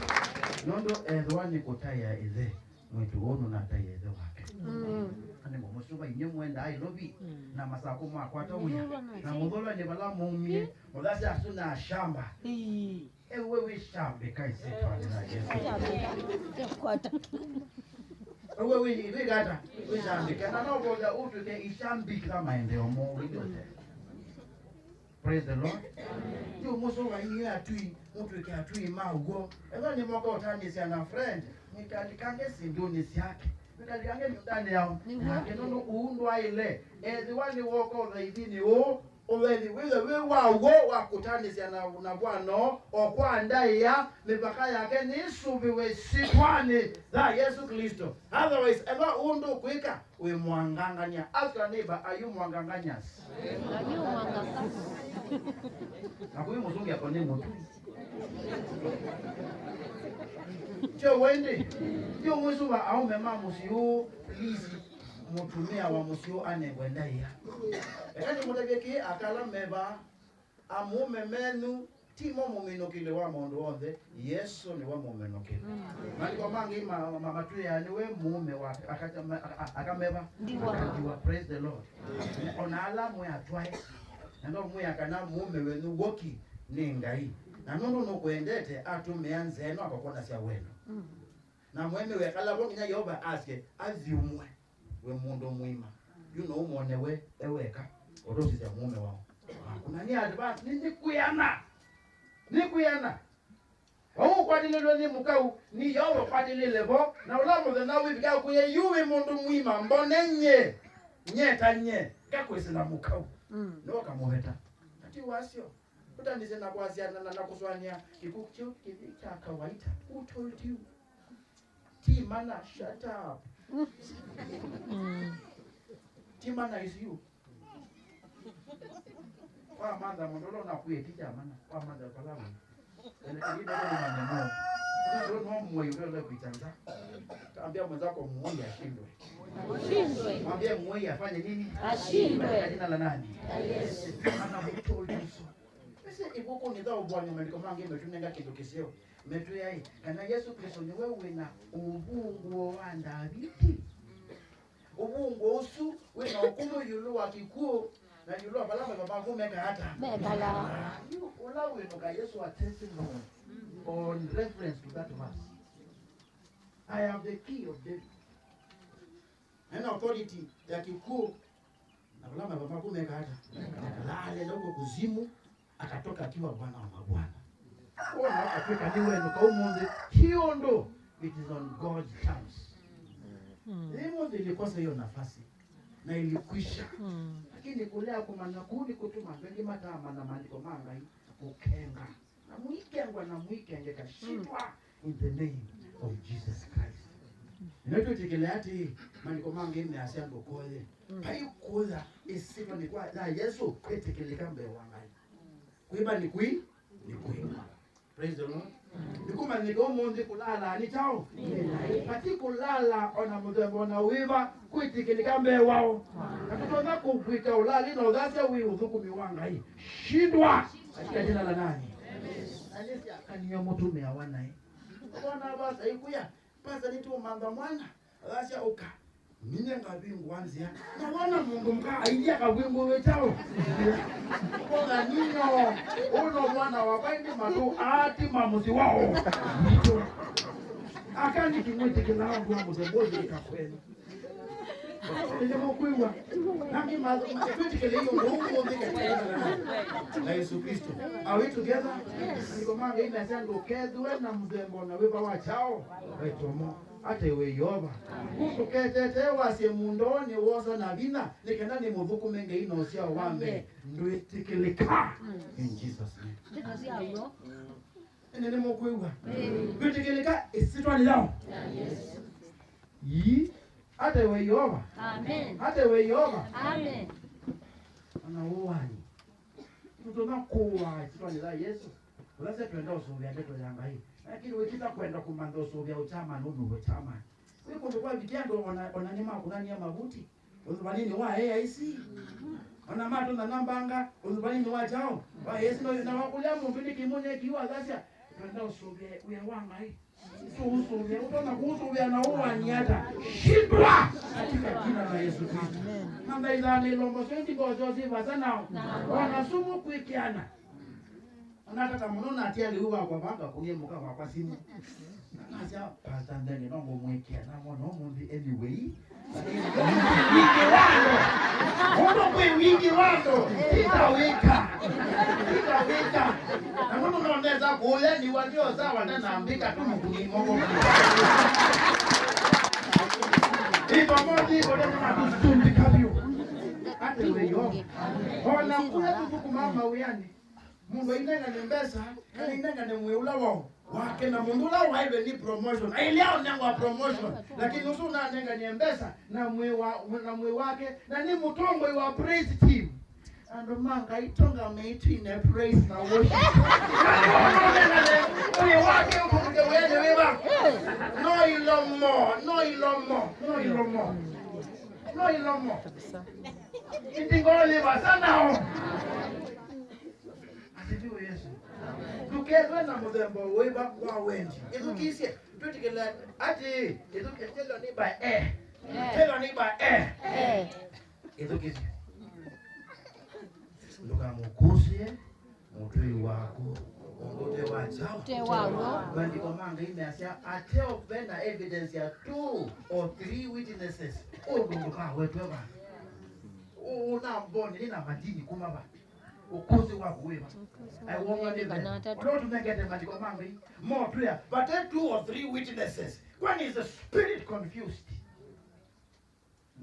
Nũndũ ethĩwa nĩ kũtaĩa ĩthe. Mwĩĩtu ũũ nũnataie ĩthe wake. Mm. Nĩ mũsyũva inyuĩ mwendaa Nairobi, mm, na Masakũ mwakwata wĩa. Mũthũlwa na mũthũlwa nĩ vala maumie. Mũthasya asu na shamba. Ii. Ewe wĩ shambika ĩsyĩtwanĩ ya Yesu. Kwata. Ewe wĩ, wĩ gata, wĩ shambika. Na no voya ũtwĩke ishambiki la maendeleo moũ yote. Praise the Lord. Yu mũsũvanie atui, mũtwĩke atui ma w'o. Ethwa nĩ moka ũtanĩsya na friend, mwĩkalikange syĩndũnĩ syake. Mwĩkalikange nyũmbanĩ yao. Nĩw'o. Nake nũndũ ũu ndwaĩle. Ethĩwa nĩ woka ũthaithinĩ ũũ, ũthaithi wĩthwe wĩ wa w'o wa kũtanĩsya na, na Bwana, o kwa ndaĩa, mĩvaka yake nĩsũvĩwe ĩsyĩtwanĩ ya Yesu Kristo. Otherwise, ethwa ũndũ ũkwĩka, wĩ mwangangania. Ask your neighbor, are you mwanganganyas? Are you mwanganganyas? Na kũi mũsũngĩ ako nĩ mũtui. Kyo wendi, kyo mwĩsũva aũme ma mũsyĩ ũũ, please, mũtumĩa wa mũsyĩ ũũ anengwe ndaĩa. Eka nĩmũtavye kĩĩ akala meva. Amũũme menyu ti mo mũminũkĩlyo wa maũndũ onthe, Yesũ nĩwe mũminũkĩlyo. Mm. Maandĩko mangĩ ma, ma, matwĩaa nĩwe mũũme wa aka-, aka-, aka-, akameva. Ndiwa. Ndiwa, praise the Lord. Ona ala mwĩ atwae, na no mwĩa kana mũũme wenyu w'oki nĩ Ngai. Na nũndũ nũkwendete, atũmĩa nzĩa ĩno akakwonasya wendo. Mm. Na mũemĩwe kala vo nginya Yeova asye, "Athyũmũe." We mũndũ mũima, yu no ũmwone we e weka, ũtũsisya mũũme wao. Waku. Na nĩ advance, nĩ, nĩ kwĩana. Nĩ kwĩana. Vau ũkwatĩlĩlwe nĩ mũkau, nĩ Yeova ũkwatĩlĩle vo, na ũla mũthenya wĩvika kwĩe, yu wĩ mũndũ mũima, mbone nye, nye ta nye, ngakwĩsĩla mũkau. Mm. Nĩwe ũkamũveta. Ati wasyo, ũtanĩsye na kwasya na, na, na kũsũanĩa kĩkw'ũ kyo kĩthĩ kya kawaita. Who told you? Ti mana, shut up. Ti mana is you. Wamantha mũndũ ũla ũnakuĩe ti kya mana, wamantha ũkalawa. Ene kĩlinde nĩ manya no. Ndio no muoi ule ule kuitanza. Ambia mwenzako muoi ashindwe. Ashindwe. Mwambie muoi afanye nini? Ashindwe. Kwa jina la nani? La Yesu. Ana mtoto Yesu. Pese ikuku ni thao bwana maandiko mangĩ metũnenga kĩndũ kĩseo. Metwĩa ĩ, kana Yesu Kristo nĩwe wĩna ũvungũo wa Ndaviti. Ũvungũo ũsu wĩna ũkũmũ ĩũlũ wa kĩkw'ũ na ĩũlũ wa vala maithe maku mekaa ata? Mekalaa. Yu ũla wĩnũka Yesu a testimony on reference to that verse. I have the key of David. Ena authority ya kĩkw'ũ na vala maithe maku mekaa ata? Mekalaa. Alienda huko kuzimu, akatoka akiwa Bwana wa mabwana. Wona akatwĩka nĩwenũka ũmũnthĩ, hiyo ndo, it is on God's terms. Mm. Hii mwanzo ilikosa hiyo nafasi na ilikwisha. Mm. Lakini kulea kũmanya kũu nĩ kũtuma andũ aingĩ matamanya maandĩko ma Ngai kũkenga. Na mũikengwa na mũikengeka, shindwa in the name of Jesus Christ. Ĩno twĩtĩkĩle atĩ maandĩko mangĩ measya ndũkoye. Mm. Vai kũya ĩsyĩtwa nĩ kwa ya Yesu kwĩtĩkĩlĩka mbee wa Ngai. Kwĩva nĩ kwĩ? Nĩ kwĩva. Praise the Lord. Nĩkũmanyĩka ũmũnthĩ kũlala nĩ kyaũ? Vati kũlala ona mũthemba ona wĩva kwĩtĩkĩlĩka mbee wao. Na tũtonya kũkwĩka ũlali na ũthasya wĩ ũthũkũmi wa Ngai. Shindwa katika jina la nani? Na nĩsyakanio mũtumĩa wa naĩ. Ũkona vasa ikuya, pasa nĩtũmantha mwana, athasya ũka. Ninye ngavingũa nzĩa. Na wona mũndũ mũka aithi akavingũwe kyaũ? Ũkona ninyo, ũno mwana wakwa ĩndĩ matũ aati ma mũsyĩ wao. Nitũ. Aka nĩkĩmwĩtĩkĩlaa ũndũ wa mũthemba ũyũ ĩka kwenu. Nĩnĩmũkwĩw'a. Nangĩ ma-, ma-, twĩtĩkĩle iyo ũndũ ũũ ũmũnthĩ katika jina la Yesu Kristo. Are we together? Maandĩko ma Ngai mesya ndũkethĩwe na mũthemba ona wĩva wa kyaũ? Wetomo. Ate we Yeova. Kũndũ ketete wasye mũndũ nĩ wosa na vinya, nĩ kenda nĩ mũthũkũme Ngai na ũsyao wa mbee. Ndwĩtĩkĩlĩka. In Jesus' name. Ene nĩ mũkwĩw'a. Ndwĩtĩkĩlĩka ĩsyĩtwanĩ yao. Ii, ate we Yeova. Amen. Ate we Yeova. Amen. Ona ũwani. Tũtonya kũaa ĩsyĩtwanĩ ya Yesu. Ũla se twenda ũsũvĩa ndeto ya Ngai. Lakini wĩkĩta kwenda kũmantha ũsũvĩa ũkyamani, ũndũ ũkyamani. Wĩ kũndũ kwa vikia andũ ona, ona nĩ makũnania mavuti. Ũthuvanĩnĩ wa A I C. Ona matũna na mbanga, ũthuvanĩnĩ wa kyaũ? Wa A I C no, na wakũlya mũndũ nĩ kĩmũnye kiu athasya, twenda ũsũvĩa wĩa wa Ngai. Tũũsũvĩa, ũtonya kũũsũvĩa na ũwani ata? Shindwa! Katika jina la Yesu Kristo. Amen. Manthaithaa na ilombo syo ndiko syo si vasa nao. Wana sumu kwĩkĩana. Ona tata mũno natia lĩu wakwa vanga kũnie mũka wakwa simu. Nasya, Pastor Nthenge, no ngũmwĩkĩa na mwana ũmũnthĩ anyway. Wingĩ wa andũ. Ũndũ kwĩ wingĩ wa andũ. Tita wĩka. Tita wĩka. Na mũndũ no nesa kũya niwa ndio sawa na nambĩka tu mũkuni moko. Ito mothi kole na tusumbi kabio. Ate weyo. Ona kule tuku mama uyani. Mũndũ ainengane mbesa, kana ainengane mwĩĩ ũla wao wake, na mũndũ ũla waĩve nĩ promotion. Ailea ũnengwa promotion, lakini ũsu ũnanenganie mbesa na mwĩĩ wa, na mwĩĩ wake, na nĩ mũtongoi wa praise team. Andũ ma Ngai, tũngamei twine praise na worship. Ũnengane mwĩĩ wake ũkũvike wĩanĩ wĩva? No ilomo, no ilomo, no ilomo, no ilomo. Ĩndĩ ngoo yĩ vasa nao. Asifiwe Yesu. Ndũkethwe na mũthemba ũĩva wa wendi. Ĩthukĩĩsye, twĩtĩkĩla atĩ, ĩthukĩĩsye, tell your neighbor, eh. Tell your neighbor, eh. Ĩthukĩĩsye. Ndũkamũkũsĩe mũtũi waku ũndũ ũte wa kyaũ? Ũte wa w'o. Maandĩko ma Ngai measya, ateo vena evidence ya two or three witnesses, ũndũ ndũkawetwe va. Ũnamboni nĩ na madini kuma va? Ũkũsĩ wa kũĩva. Aiwonwa nĩ ve. Ũla ũtũnengete maandĩko ma Ngai, motwĩa, vate two or three witnesses. Kwani is the spirit confused?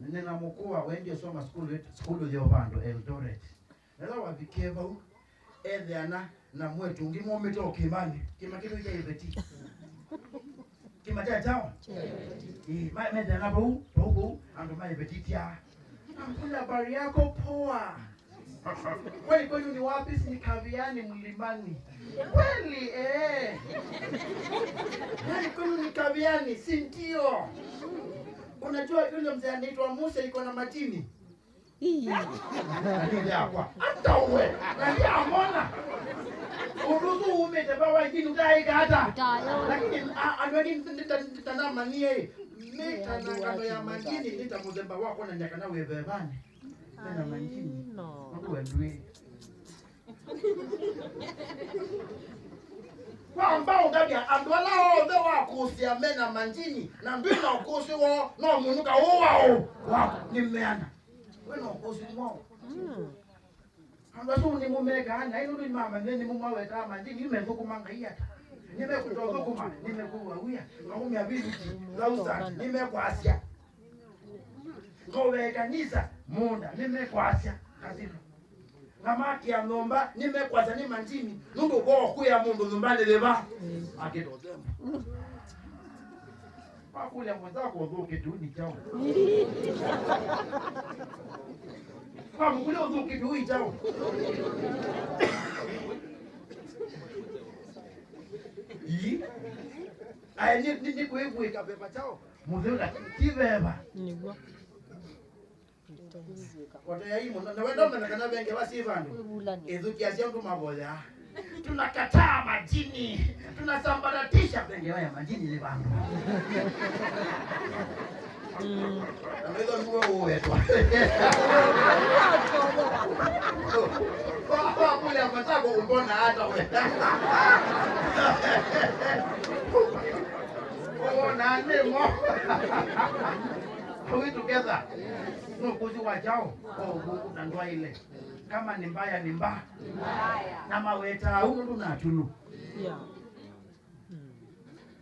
Nĩna mũkũa waendie soma sukulu, sukulu yo vandũ Eldoret. Ela wavikie vau, etheana na mwetu ũngĩ momĩte o kĩmanĩ, kĩma kĩtũ kya iveti. Kĩma kya kyaũ? Ĩĩ, ma-, methĩana vau, vau, vau, andũ maĩvetithya. Ambula, habari yako? Poa. Kwani kwenu ni wapi? Si ni Kaviani Mlimani. Kweli, eh. Kwani kwenu ni Kaviani, si ndio? Unajua yule mzee anaitwa Musa iko na majini? Ii. Lakini yakwa, hata uwe, na ndiamona. Ũndũ ũsu umĩte va wa ingĩ ũtaĩka ata? Ũtayo. Lakini, a-, andũ angĩ nĩta-, nĩtanamanyie, ĩ, mĩtanangano ya manjini nĩ ta mũthemba wa kwonany'a kana wĩ vevanĩ. Mena manjini. No. Ũndũ wendwĩ. Kwa mbaũ ngavya andũ ala onthe wakũsĩa mena manjini, na ndwĩ na ũkũsĩ woo, no mũnuka ũũ wa ũ? Waku. Nĩ meana. We no ũkũsĩ mwaũ? Mm. Andũ asu nĩmũmekaa naĩ nũndũ nĩmamanyie nĩmũmawetaa manjini, nĩmethũkũma Ngai ata? Nĩmekũtothũkũma, nĩmekũw'a wia, ngaumya village, thousand, nĩmekwasya. Ngove kanisa, mũũnda, nĩmekwasya, kasino. Ngamakĩa nyũmba, nĩmekwasya nĩ manjini, nũndũ voo kwĩa mũndũ nyũmbanĩ yĩva? Akĩtothemba. Wakũlya mwenzako ũthũkĩte ũu nĩ kyaũ? Wamũkũlya ũthũkĩte ũu nĩ kyaũ? Ii. Aĩ nĩ, nĩ, nĩ kwĩvw'ĩka veva kyaũ? Mũtheu, lakini ti veva. Nĩw'o. Oteai mũno. Na wenda ũmanya kana ve ngewa syĩ vandũ. Ĩthukĩĩasya ũndũ mavoyaa. Tunakataa majini. Tunasambaratisha. Ve ngewa ya majini yĩ vandũ. Mm. Na maitho nĩwe ũwetwa. Wa, wa kule matako umbona hata we. Uona nĩmo. Are we together? Nũkũsĩ wa kyaũ? Kwa ũvũngũ na ndwaĩle. Kama ni mbaya ni mba-, na mawetaa au nũndũ na atulu. Yeah. Mm.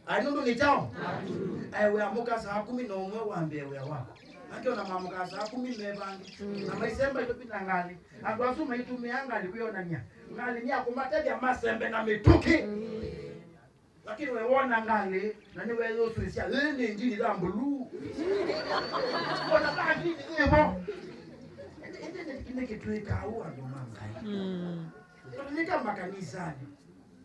Ai nũndũ nĩ kyaũ? Aĩ wĩamũka saa kũmi na ũmwe wambĩe wĩa waku. Angĩ ona mamũkaa saa kũmi me vangĩ. Mm. Na maisemba ĩtũpi na ngalĩ. Andũ asu maitũmĩaa ngalĩ kwĩonany'a. Ngalĩ nĩ ya kũmatethya masembe na mĩtũkĩ. Mm. Lakini we wona ngalĩ, na nĩweyũsũĩsya, "Ĩĩ nĩ ndini ya mbuluu." Ona ta ndini yĩvo. Ĩndĩ, ĩndĩ nĩ, nĩ kĩtwĩkaa ũu andũ ma Ngai. Mm. Tũtũnyĩka makanisanĩ.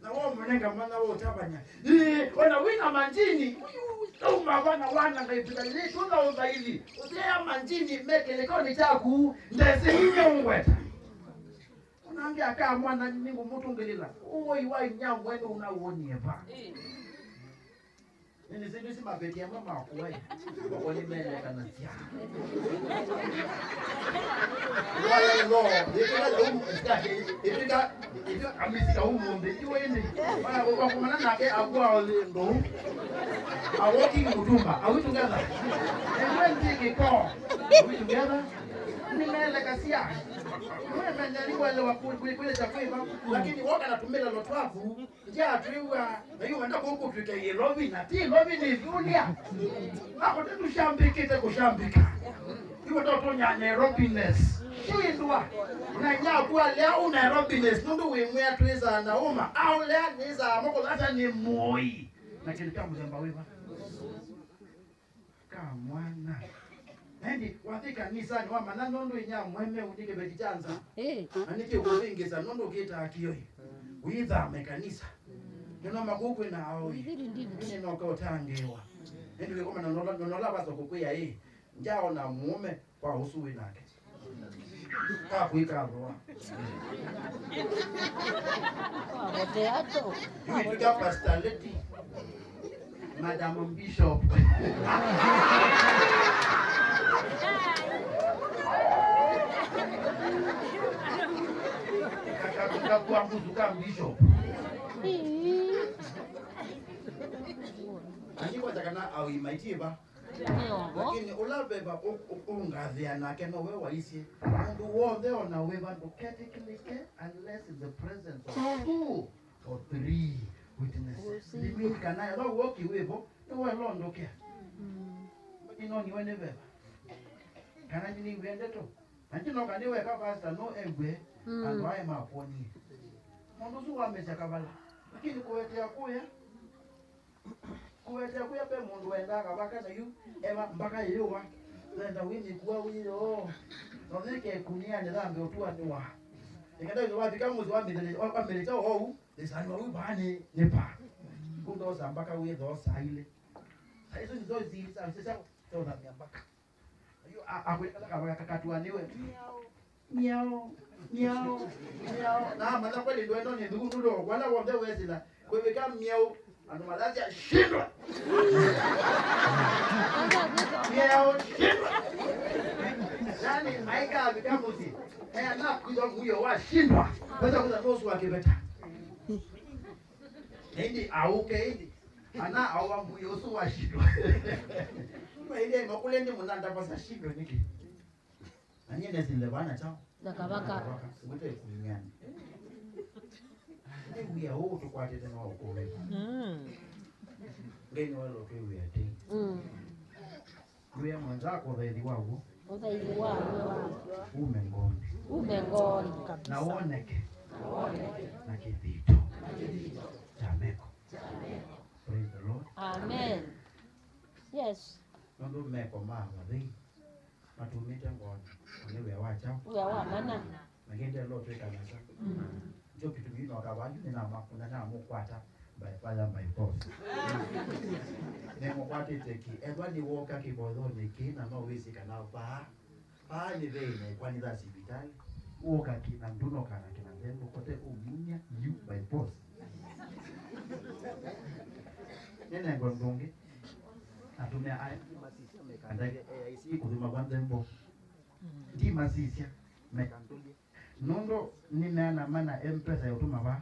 Na womũnenga mana wa ũtavany'a. Ĩĩ, ona wĩna manjini, ũyu, ũyu, tauma vana wana Ngai pita, ĩĩ, tũtha ũthaithi. Ũthea manjini me kĩlĩkonĩ kyaku, ndesĩ inya ũngweta. Ũnangĩ aka mwana nĩngũmũtũngĩlĩla. Ũwoi wa inyia mwene ũnaw'onie va? Nĩnĩsĩ ndĩsĩ maveti amwe makuai. Wako nĩmelekanasya. Wala no, ĩtĩka ya umu, ĩtĩka, ĩtĩka, ĩtĩka, amisika umu nthĩ, iwe ĩndĩ. Wala kwa kumana nake agwa ole ndo. A walking mutumba, are we together? And when they get call, are we together? Nĩmelekasya. Nĩmenya nĩwelewa kwĩlĩkya kwĩva, lakini woka natumĩla lotwavu, ndyatwĩw'a, na yu wenda kũkũtwĩka ĩlovi, na ti ĩlovi nĩ ĩthũlya. Akote tũshambĩkĩte kũshambĩka. Yu wenda ũtonya Nairobiness. Shindwa. Na nyaku alea ũ Nairobiness, nũndũ wĩmwĩa twĩsaa na ũma. Aũlea nĩsaa moko, ata nĩ mũi. Na kĩndũ kya mũthemba wĩva? Ka mwana. Na ĩndĩ wathi kanisanĩ wamanya nũndũ inya mwene ũnĩ kĩveti kya nza. Eh. Na nĩkĩ ũkũvĩngĩsa nũndũ ũkĩtaa kĩoi. Wĩthame kanisa. Nĩnoma kũu kwĩna aoi. Wĩthĩri ndini. Nĩnoka ũtangĩĩwa. Ĩndĩ wĩkomana nola, nola vaso kũkwĩa ĩ. Njaona mũũme kwa ũsu wĩ nake. Kakwĩka thũa. Wagotea to. Yu ĩtwĩka pastor lady. Madam Bishop. Kakatuka kwa mbusu ka Bishop. Ani kwanza kana awi maitiba. Lakini ũla veva ũ-, ũ-, ũngathĩa nake nowe waisye. Mũndũ w'onthe ona wĩva ndũketĩkĩlĩke unless in the presence of two or three witnesses. Ndimini kana ethwa w'o kĩwĩvo, nĩwe ũlondokea. Inoniwe nĩ veva. Kana nĩnĩw'e ndeto. Na ndinoka nĩweka pastor no ew'e andũ aĩ makwonie. Mũndũ ũsu wamesya kavala. Lakini kũwetea kũya, Kũete kũya ve mũndũ wendaa kavaka na yu eva mbaka yĩyũwa. Wenda wĩ mĩkua wĩyoo. Nothĩke kunianĩ thambe ũtuanĩwa. Nĩkenda wĩthĩ wavika mũsyĩ wa mĩthele-, wa, wa mĩlĩkya oou, nĩsanwa wĩ vaa nĩ, nĩ vaa. Kũndosa mbaka wĩthoo saa ilĩ. Saa isu nĩzo zili saa sisa tothamia mbaka. Ayu akwĩkala kavaka kakatuanĩwe. Miau, miau, miau. Na amanya kweli ndwendo nĩ ndugu ndudo, wala wonthe wesila. Kwĩvĩka miau, andũ mathasya, "Shindwa!" Miau, "Shindwa!" Yani, maika avika mũsyĩ. Aya nakwĩthwa mũio wa shindwa. Pesa kuza nusu wa kĩveta. Na ĩndĩ aũke ĩndĩ. Ana awa mũio ũsu wa shindwa. Maile makule ndi mũnanda pasa shindwa nĩkĩ? Na nyie nesile vana chao. Na kavaka. Kavaka. Ngwĩte kumiani. Nĩ wia ũũ tũkwatĩte no ũkũwĩka. Mm. Ngai nĩ walo twĩ wia tĩ. Mm. Wia mwanza kũthaithi waguo. Ũthaithi waguo. Ume ngoni. Ume ngoni kabisa. Na woneke. Na woneke. Na kĩthito. Na kĩthito. Kya meko. Praise the Lord. Amen. Yes. Nũndũ meko ma vathei matumĩte ngoni, na nĩ wĩa wa kyaũ? Wĩa wa mana. Na ngendee lo twĩka nesa. Ndio kĩtumi no kavanyu nĩnamakũna namũkwata by fire by force. Nĩmũkwatĩte ki, ethwa nĩwoka kĩvoyonĩ kĩ na no wĩsĩ kana vaa, vaa nĩ vei na ĩkwanitha sivitalĩ. Woka ki na ndunoka na kĩna nthembo kote ũminya you by force. Nĩnengwa ndũngĩ. Atumĩa aya ndimasisya mekandavya A I C kũthima kwa nthembo. Ndimasisya mekandũlye. Nũndũ nĩmeana mana M-Pesa ya ũtũma vaa.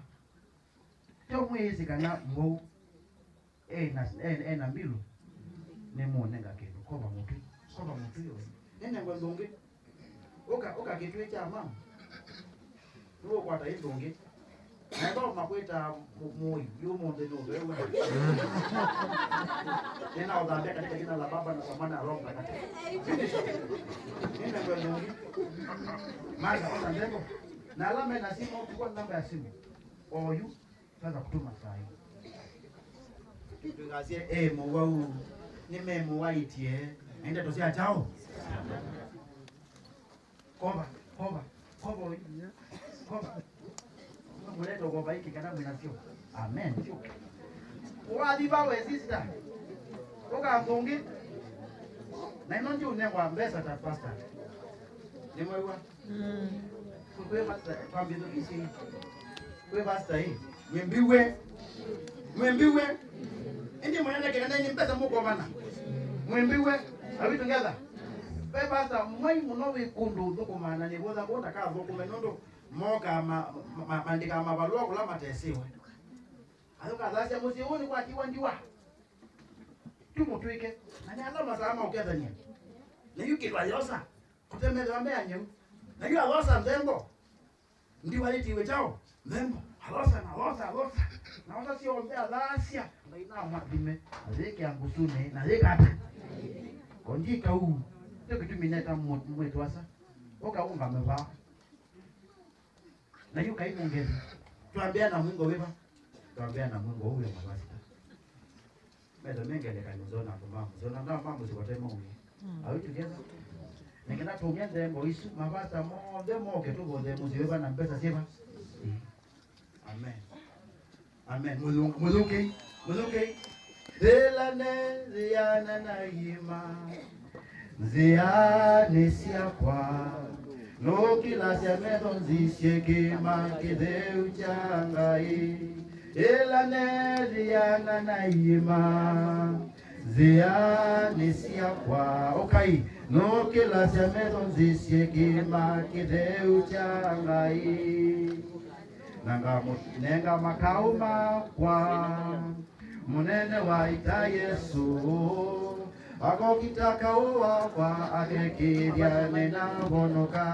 Tyo mwĩĩsĩ kana Mwau ena, ena, ena mbilu? Nĩmũnenga kĩndũ. Kova mũtwi. Kova mũtwi ũyũ. Nĩnengwa ndũngĩ. Ũka, ũka kĩtwĩ kya mama. Nĩũkwata ĩ ndũngĩ. Na ethwa makwĩtaa mũ-, mũi, yu mũnthĩ nũvewa. Nĩnaũthambia katika jina la Baba na la Mwana na Roho Mtakatifu. Nĩnengwe ndũngĩ. Manda, osa ndengo. Na ala mena simu, chukua namba ya simu. Oyu. Sasa kũtũma saa hii. Tũikasye, "E mũwau, nĩmemũwaĩtye." Na ndeto sya kyaũ? Kova, kova, kova ũyu. Kova. Mũlete kova iki kana mwĩna syo. Amen. Wathi va we sister. Ũka ndũngĩ. Na ĩno ndiũnengwa mbesa ta pastor. Nĩmwew'a? Mm. Kwĩ pastor, kwambĩthukĩsye. Kwĩ pastor ĩ. Mwĩmbiwe. Mwĩmbiwe. Ĩndĩ mũnene kĩnene nĩ mbesa mũkomana. Mwĩmbiwe. Are we together? Ve pastor mwai mũno wĩ kũndũ ũthũkũmaa na nĩvũtha kũu ndakathũkũme nũndũ mokaa ma, ma, ma, maandĩkaa mavalũa kũla matesiwe. Ayũkathasya mũsyĩ ũũ nĩkwatiwa ndiwa. Tũmũtw'ĩke. Na nĩ ala masaa ma ũkethany'a. Na yu kĩndũ ayosa. Kũtemethĩwa me anyau. Na yu ayosa nthembo. Ndiwa yĩtiwe kyaũ? Nthembo. Ayosa na ayosa, ayosa. Na ayosa syonthe athasya. Ngai namwathime. Na yĩkĩa ngũsũnĩ. Na yĩkata. Kondika ũu. Ndio kĩtumi neta mũ-, mwĩtũ asa. Ũka ũngame vaa. Na yu kai mũngeni. Twambĩa na mwingo wĩva? Twambĩa na mwingo ũũ wĩ mavasita. Metha me ngelekany'o zona kũma mũsyĩ. Ona nda ma mũsyĩ vate mauĩ. Mm. Are we together? Nĩkĩna tũng'e nthembo isu, mavasta monthe moke tũvothe mũsyĩ wĩva na mbesa syĩva? Amen. Amen. Mũthũ-, mũthũkei, mũthũkei. Ĩla nethĩana na iĩma nzĩanĩ syakwa, nũkĩlasya metho nzisye kĩĩma kĩtheu kya Ngai. Ĩla nethĩana na iĩma nzĩanĩ syakwa, ũkai, nũkĩlasya metho nzisye kĩĩma kĩtheu kya Ngai. Na ngamũnenga makaũ makwa, mũnene wa ita Yesũ, akokita kaũ wakwa akekĩĩthya nĩnavonoka.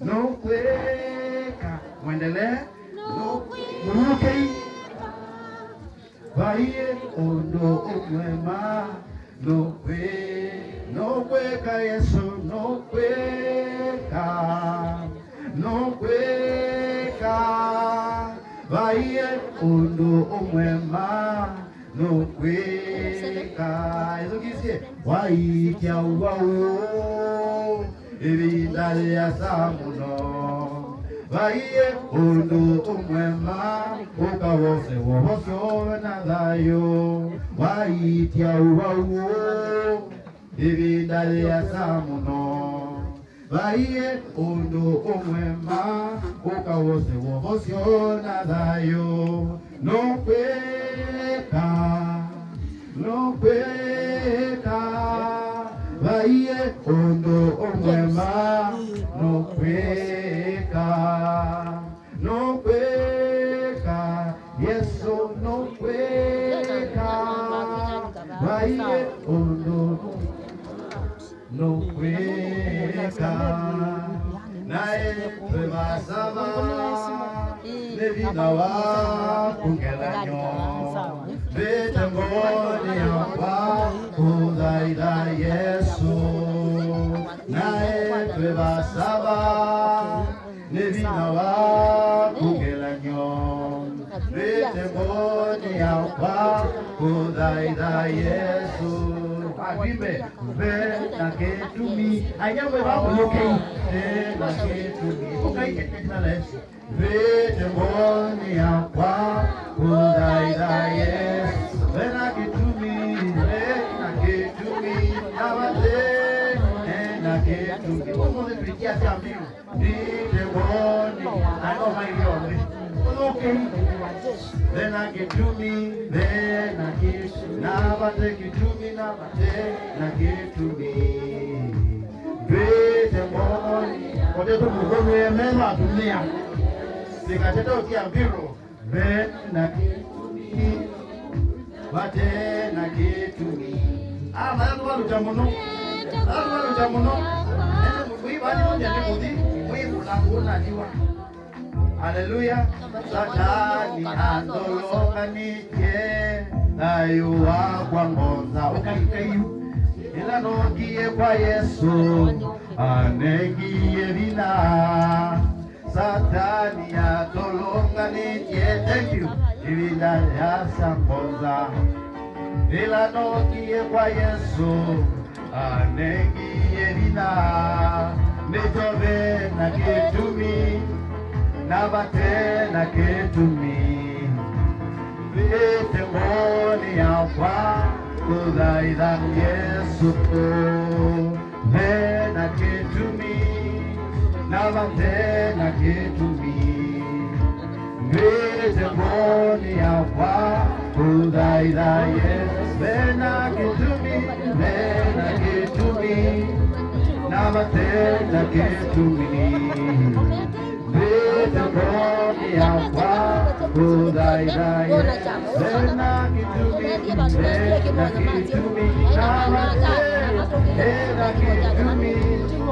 Nũkwĩka, mwendelee, nũkwĩka. Mũyũkei. Vaiĩ ũndũ ũmwe ma, nũkwĩ-, nũkwĩka Yesũ, nũkwĩka, nũkwĩka. Vaiĩ ũndũ ũmwe ma, Nũkwĩka, ĩthukĩĩsye, waĩtya ũwau ĩvinda yĩasa mũno. Vaiĩ ũndũ ũmwe ma ũkawose wovosyo na thayũ. Waĩtya ũwau ĩvinda yĩasa mũno. Vaiĩ ũndũ ũmwe ma ũkawose wovosyo na thayũ. Nũkwĩka, nũkwĩka. Vaiĩ ũndũ ũmwe ma nũkwĩka. Nũkwĩka, Yesũ nũkwĩka. Vaiĩ ũndũ nũkwĩka. Naĩ twĩ vasava nĩ vinya waku ngelany'o. Mbĩte ngoonĩ yakwa kũthaitha Yesũ. Naĩ twĩ vasava nĩ vinya waku ngelany'o. Mbĩte ngoonĩ yakwa kũthaitha Yesũ. Atwimbe, ve na kĩtumi. Ainya mwe vamũyũkei. Ve na kĩtumi. Ũkaike jina la Yesũ. Mbĩte ngoonĩ yakwa kũthaitha Yesũ. Ve na kĩtumi, ve na kĩtumi. Na vate, ve na kĩtumi. Ũmũnthĩ twĩtia sya mbingũ. Ndite mboni, andũ maithe onthe. Ũthũkĩi. Ve na kĩtumi, ve na kĩtumi. Na vate kĩtumi, na vate na kĩtumi. Ndite mboni. Kote tũmũthomie mema atumĩa. Sikatete ũtia mbiro. Ve na kĩtumi. Vate na kĩtumi. Ah, vaya tũvalũkya mũno. Vaya tũvalũkya mũno. Ene mũtũi vani ũnde nĩ mũthi. Mwĩkũla kũnaniwa. Haleluya. Satani andolonganĩtye. Thayũ wakwa ngonza. Ũkalikaiu. Ĩla nookie kwa Yesũ. Anengie vinya. Satani atolonganĩtye, thank you, ĩvinda yĩasa ngonza. Ĩla nookie kwa Yesũ, anengie vinya, nĩtyo ve na kĩtumi, na vate na kĩtumi. Vĩte mboni yakwa, kũthaitha Yesũ. Ve na kĩtumi, na vate na kĩtumi. Ndwĩte mboni yakwa kũthaitha Yesũ. Ve na kĩtumi, ve na kĩtumi, na vate na kĩtumi. Ndwĩte mboni yakwa kũthaitha Yesũ. Ve na kĩtumi, ve na kĩtumi, na vate, ve na kĩtumi.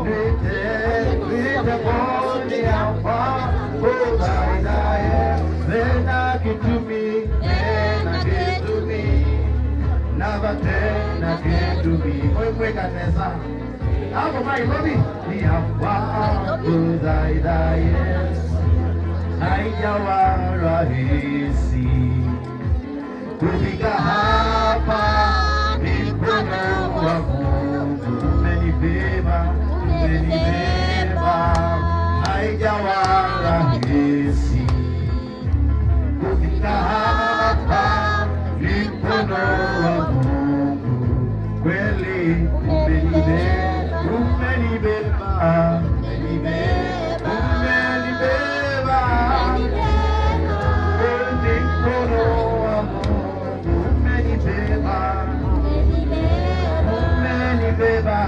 Ndwĩte, ndwĩte mboni yakwa kũthaitha Yesũ. Ve na kĩtumi, ve na kĩtumi, na vate na kĩtumi. Mwĩmwĩka nesa. Hapo Nairobi ni yakwa kũthaitha Yesũ. Haijawa rahisi kufika hapa, ni mkono wa Mungu umenibeba, umenibeba. Haijawa rahisi kufika hapa, ni mkono wa Mungu kweli umenibe-, umenibeba, umenibeba, umenibeba. Kweli mkono wa Mungu umenibeba, umenibeba,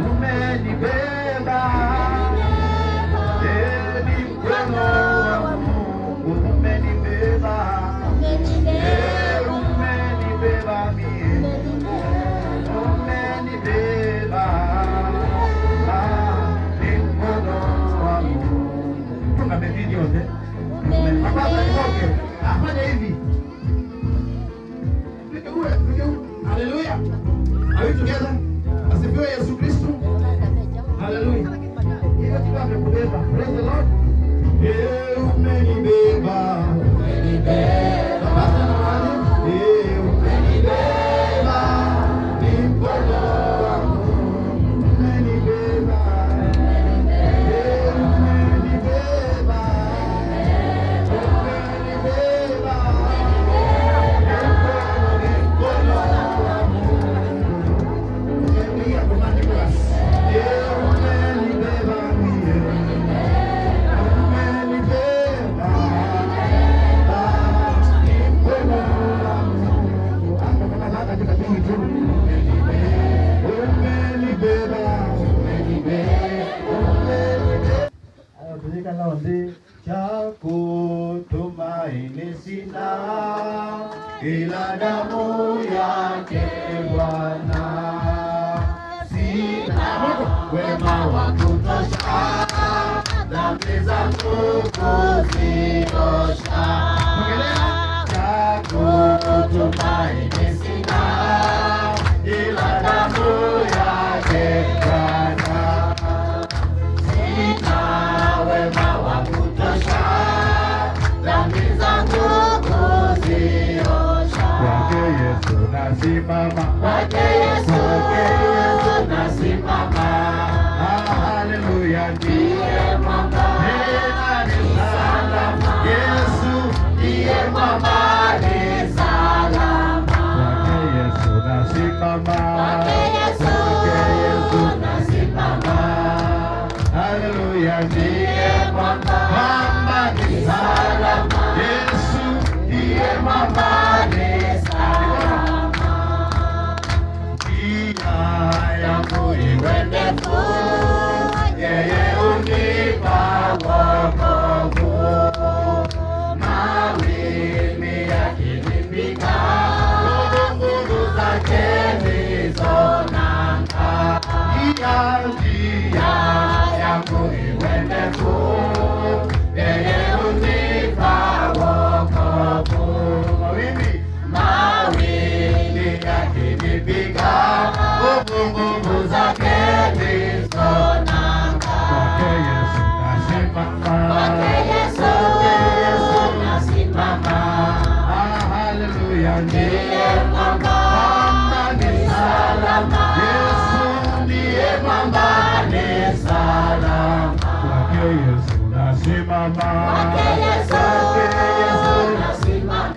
umenibeba. Kweli mkono wa Mungu umenibeba. Eh, umenibeba mie. Umenibeba. Ah, ni mkono wa Mungu. Tunga methini yote. Papa, okay. Afanya hivi. Haleluya. Are we together? Asifiwe Yesu Kristo. Haleluya. Hiyo kitu amekubeba. Praise the Lord. Eh, umenibeba. Umenibeba. Pastor, na Kala nthĩ cha kutumaini sina, ila damu yake Bwana. Sina wema wa kutosha, dhambi zangu kuziosha. Cha kutumaini sina, ila damu yake Bwana. Sina wema wa kutosha, dhambi zangu kuziosha. Kwake Yesu nasimama. Kwake Yesu. Kwake Yesu nasimama. Ah, haleluya. Ndiye mwamba. Tena ni salama. Yesu ndiye mwamba, ni salama. Kwake Yesu nasimama. Kwake Yesu nasimama. Haleluya, ndiye mwamba, mwamba ni salama. Yesu ndiye mwamba ni salama. Njia yangu iwe ndefu, yeye unipa wokovu. Mawimbi yakinipiga, nguvu zake ndizo nanga. Njia, njia yangu iwe ndefu, yeye unipa wokovu. Mawimbi, mawimbi yakinipiga, nguvu, nguvu zake ndizo nanga. Kwake Yesu nasimama. Kwake Yesu nasimama. Ah, haleluya. Ndiye mwamba, mwamba ni salama. Yesu ndiye mwamba ni salama. Kwake Yesu nasimama. Kwake Yesu nasimama.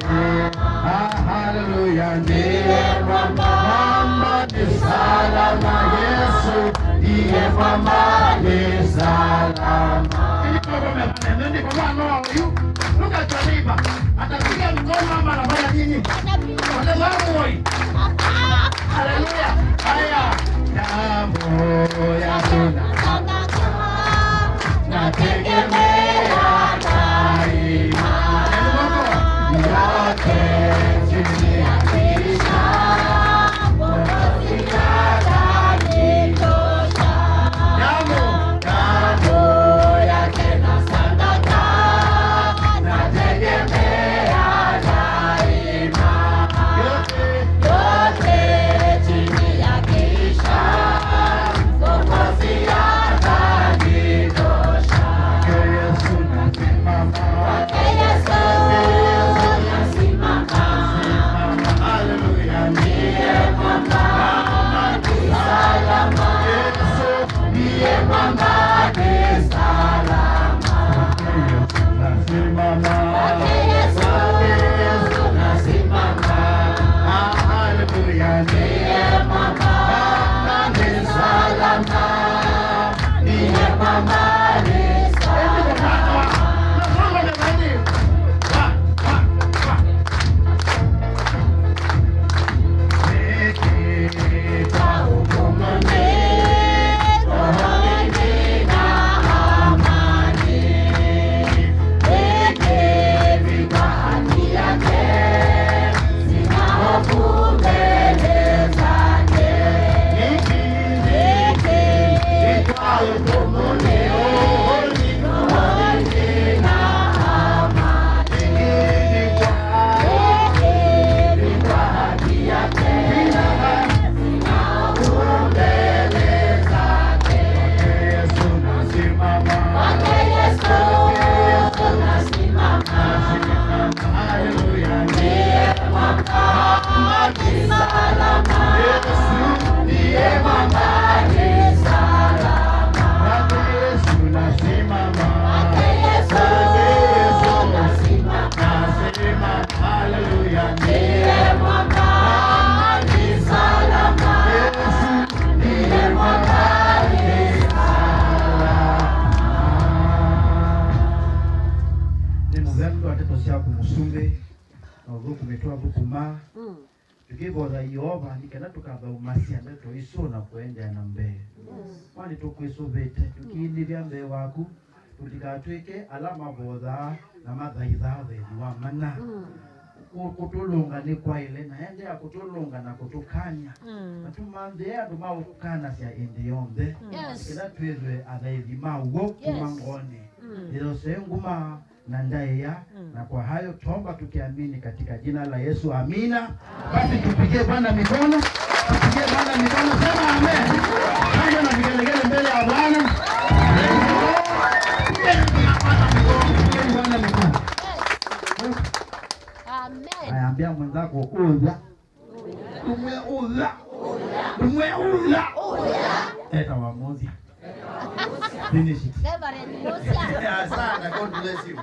Ah, haleluya. Ndiye mwamba, mwamba ni salama. Yesu ndiye mwamba ni salama. Ndipo mwana huyu, look at your neighbor. Atapiga mkono ama anafanya nini? Walemavu woi. Haleluya. Haya. Damu ya Yesu nategemea daima. Yote chini ya kisha, Mwokozi atanitosha. Damu, damu yake na sadaka, nategemea daima. Yote, yote chini ya kisha, Mwokozi atanitosha. Kwake Yesu nasimama. Kwake Yesu nasimama. Haleluya. Ndiye mwamba, ni salama. Yesu ndiye mwamba, ni salama. Kwake Yesu nasimama. Kwake Yesu nasimama. Ah, haleluya. Ndiye mwamba, ni salama. Ndiye mwamba, ni salama. Haleluya. Ndiye mwamba, ni salama. Yesu ndiye mwamba, ni salama. Nĩ mũvea nũndũ wa ndeto syaku, Mũsumbĩ, na ũthũkũmi twathũkũma. Mm. Tũkĩvoya Yeova nĩ kana tũkathaumasya ndeto isu na kũendeea na mbee. Yes. Mwa nĩtũkwĩsũvĩte, tũkiilĩvya mbee waku, Tũtikatw'ĩke ala mavothaa na mathaithaa ũthaithi wa mana. Mm. Kũ-, kũtũlũnga nĩ kwaĩle, na endeea kũtũlũnga na kũtũkany'a. Mm. Na tũmanthĩe andũ ma ũkanasya ĩndĩ yonthe. Mm. Yes. Kĩla twĩthwe athaithi ma w'o kuma Yes. ngoonĩ. Mm. Ĩyose nguma na ndaĩa, Mm. na kwa hayo twaomba tukiamini katika jina la Yesu, amina. Basi tupigie Bwana mikono, tupigie Bwana mikono, sema amen. Kando na vigelegele mbele ya Bwana. Tupigie Bwana mikono, tupigie Bwana mikono. Amen. Aya, ambia mwenzako, "Uya." Ndũmwe ũya. Ndũmwe ũya. Etawa Muthya. Finish it. Reverend Muthya. Asante, God bless you.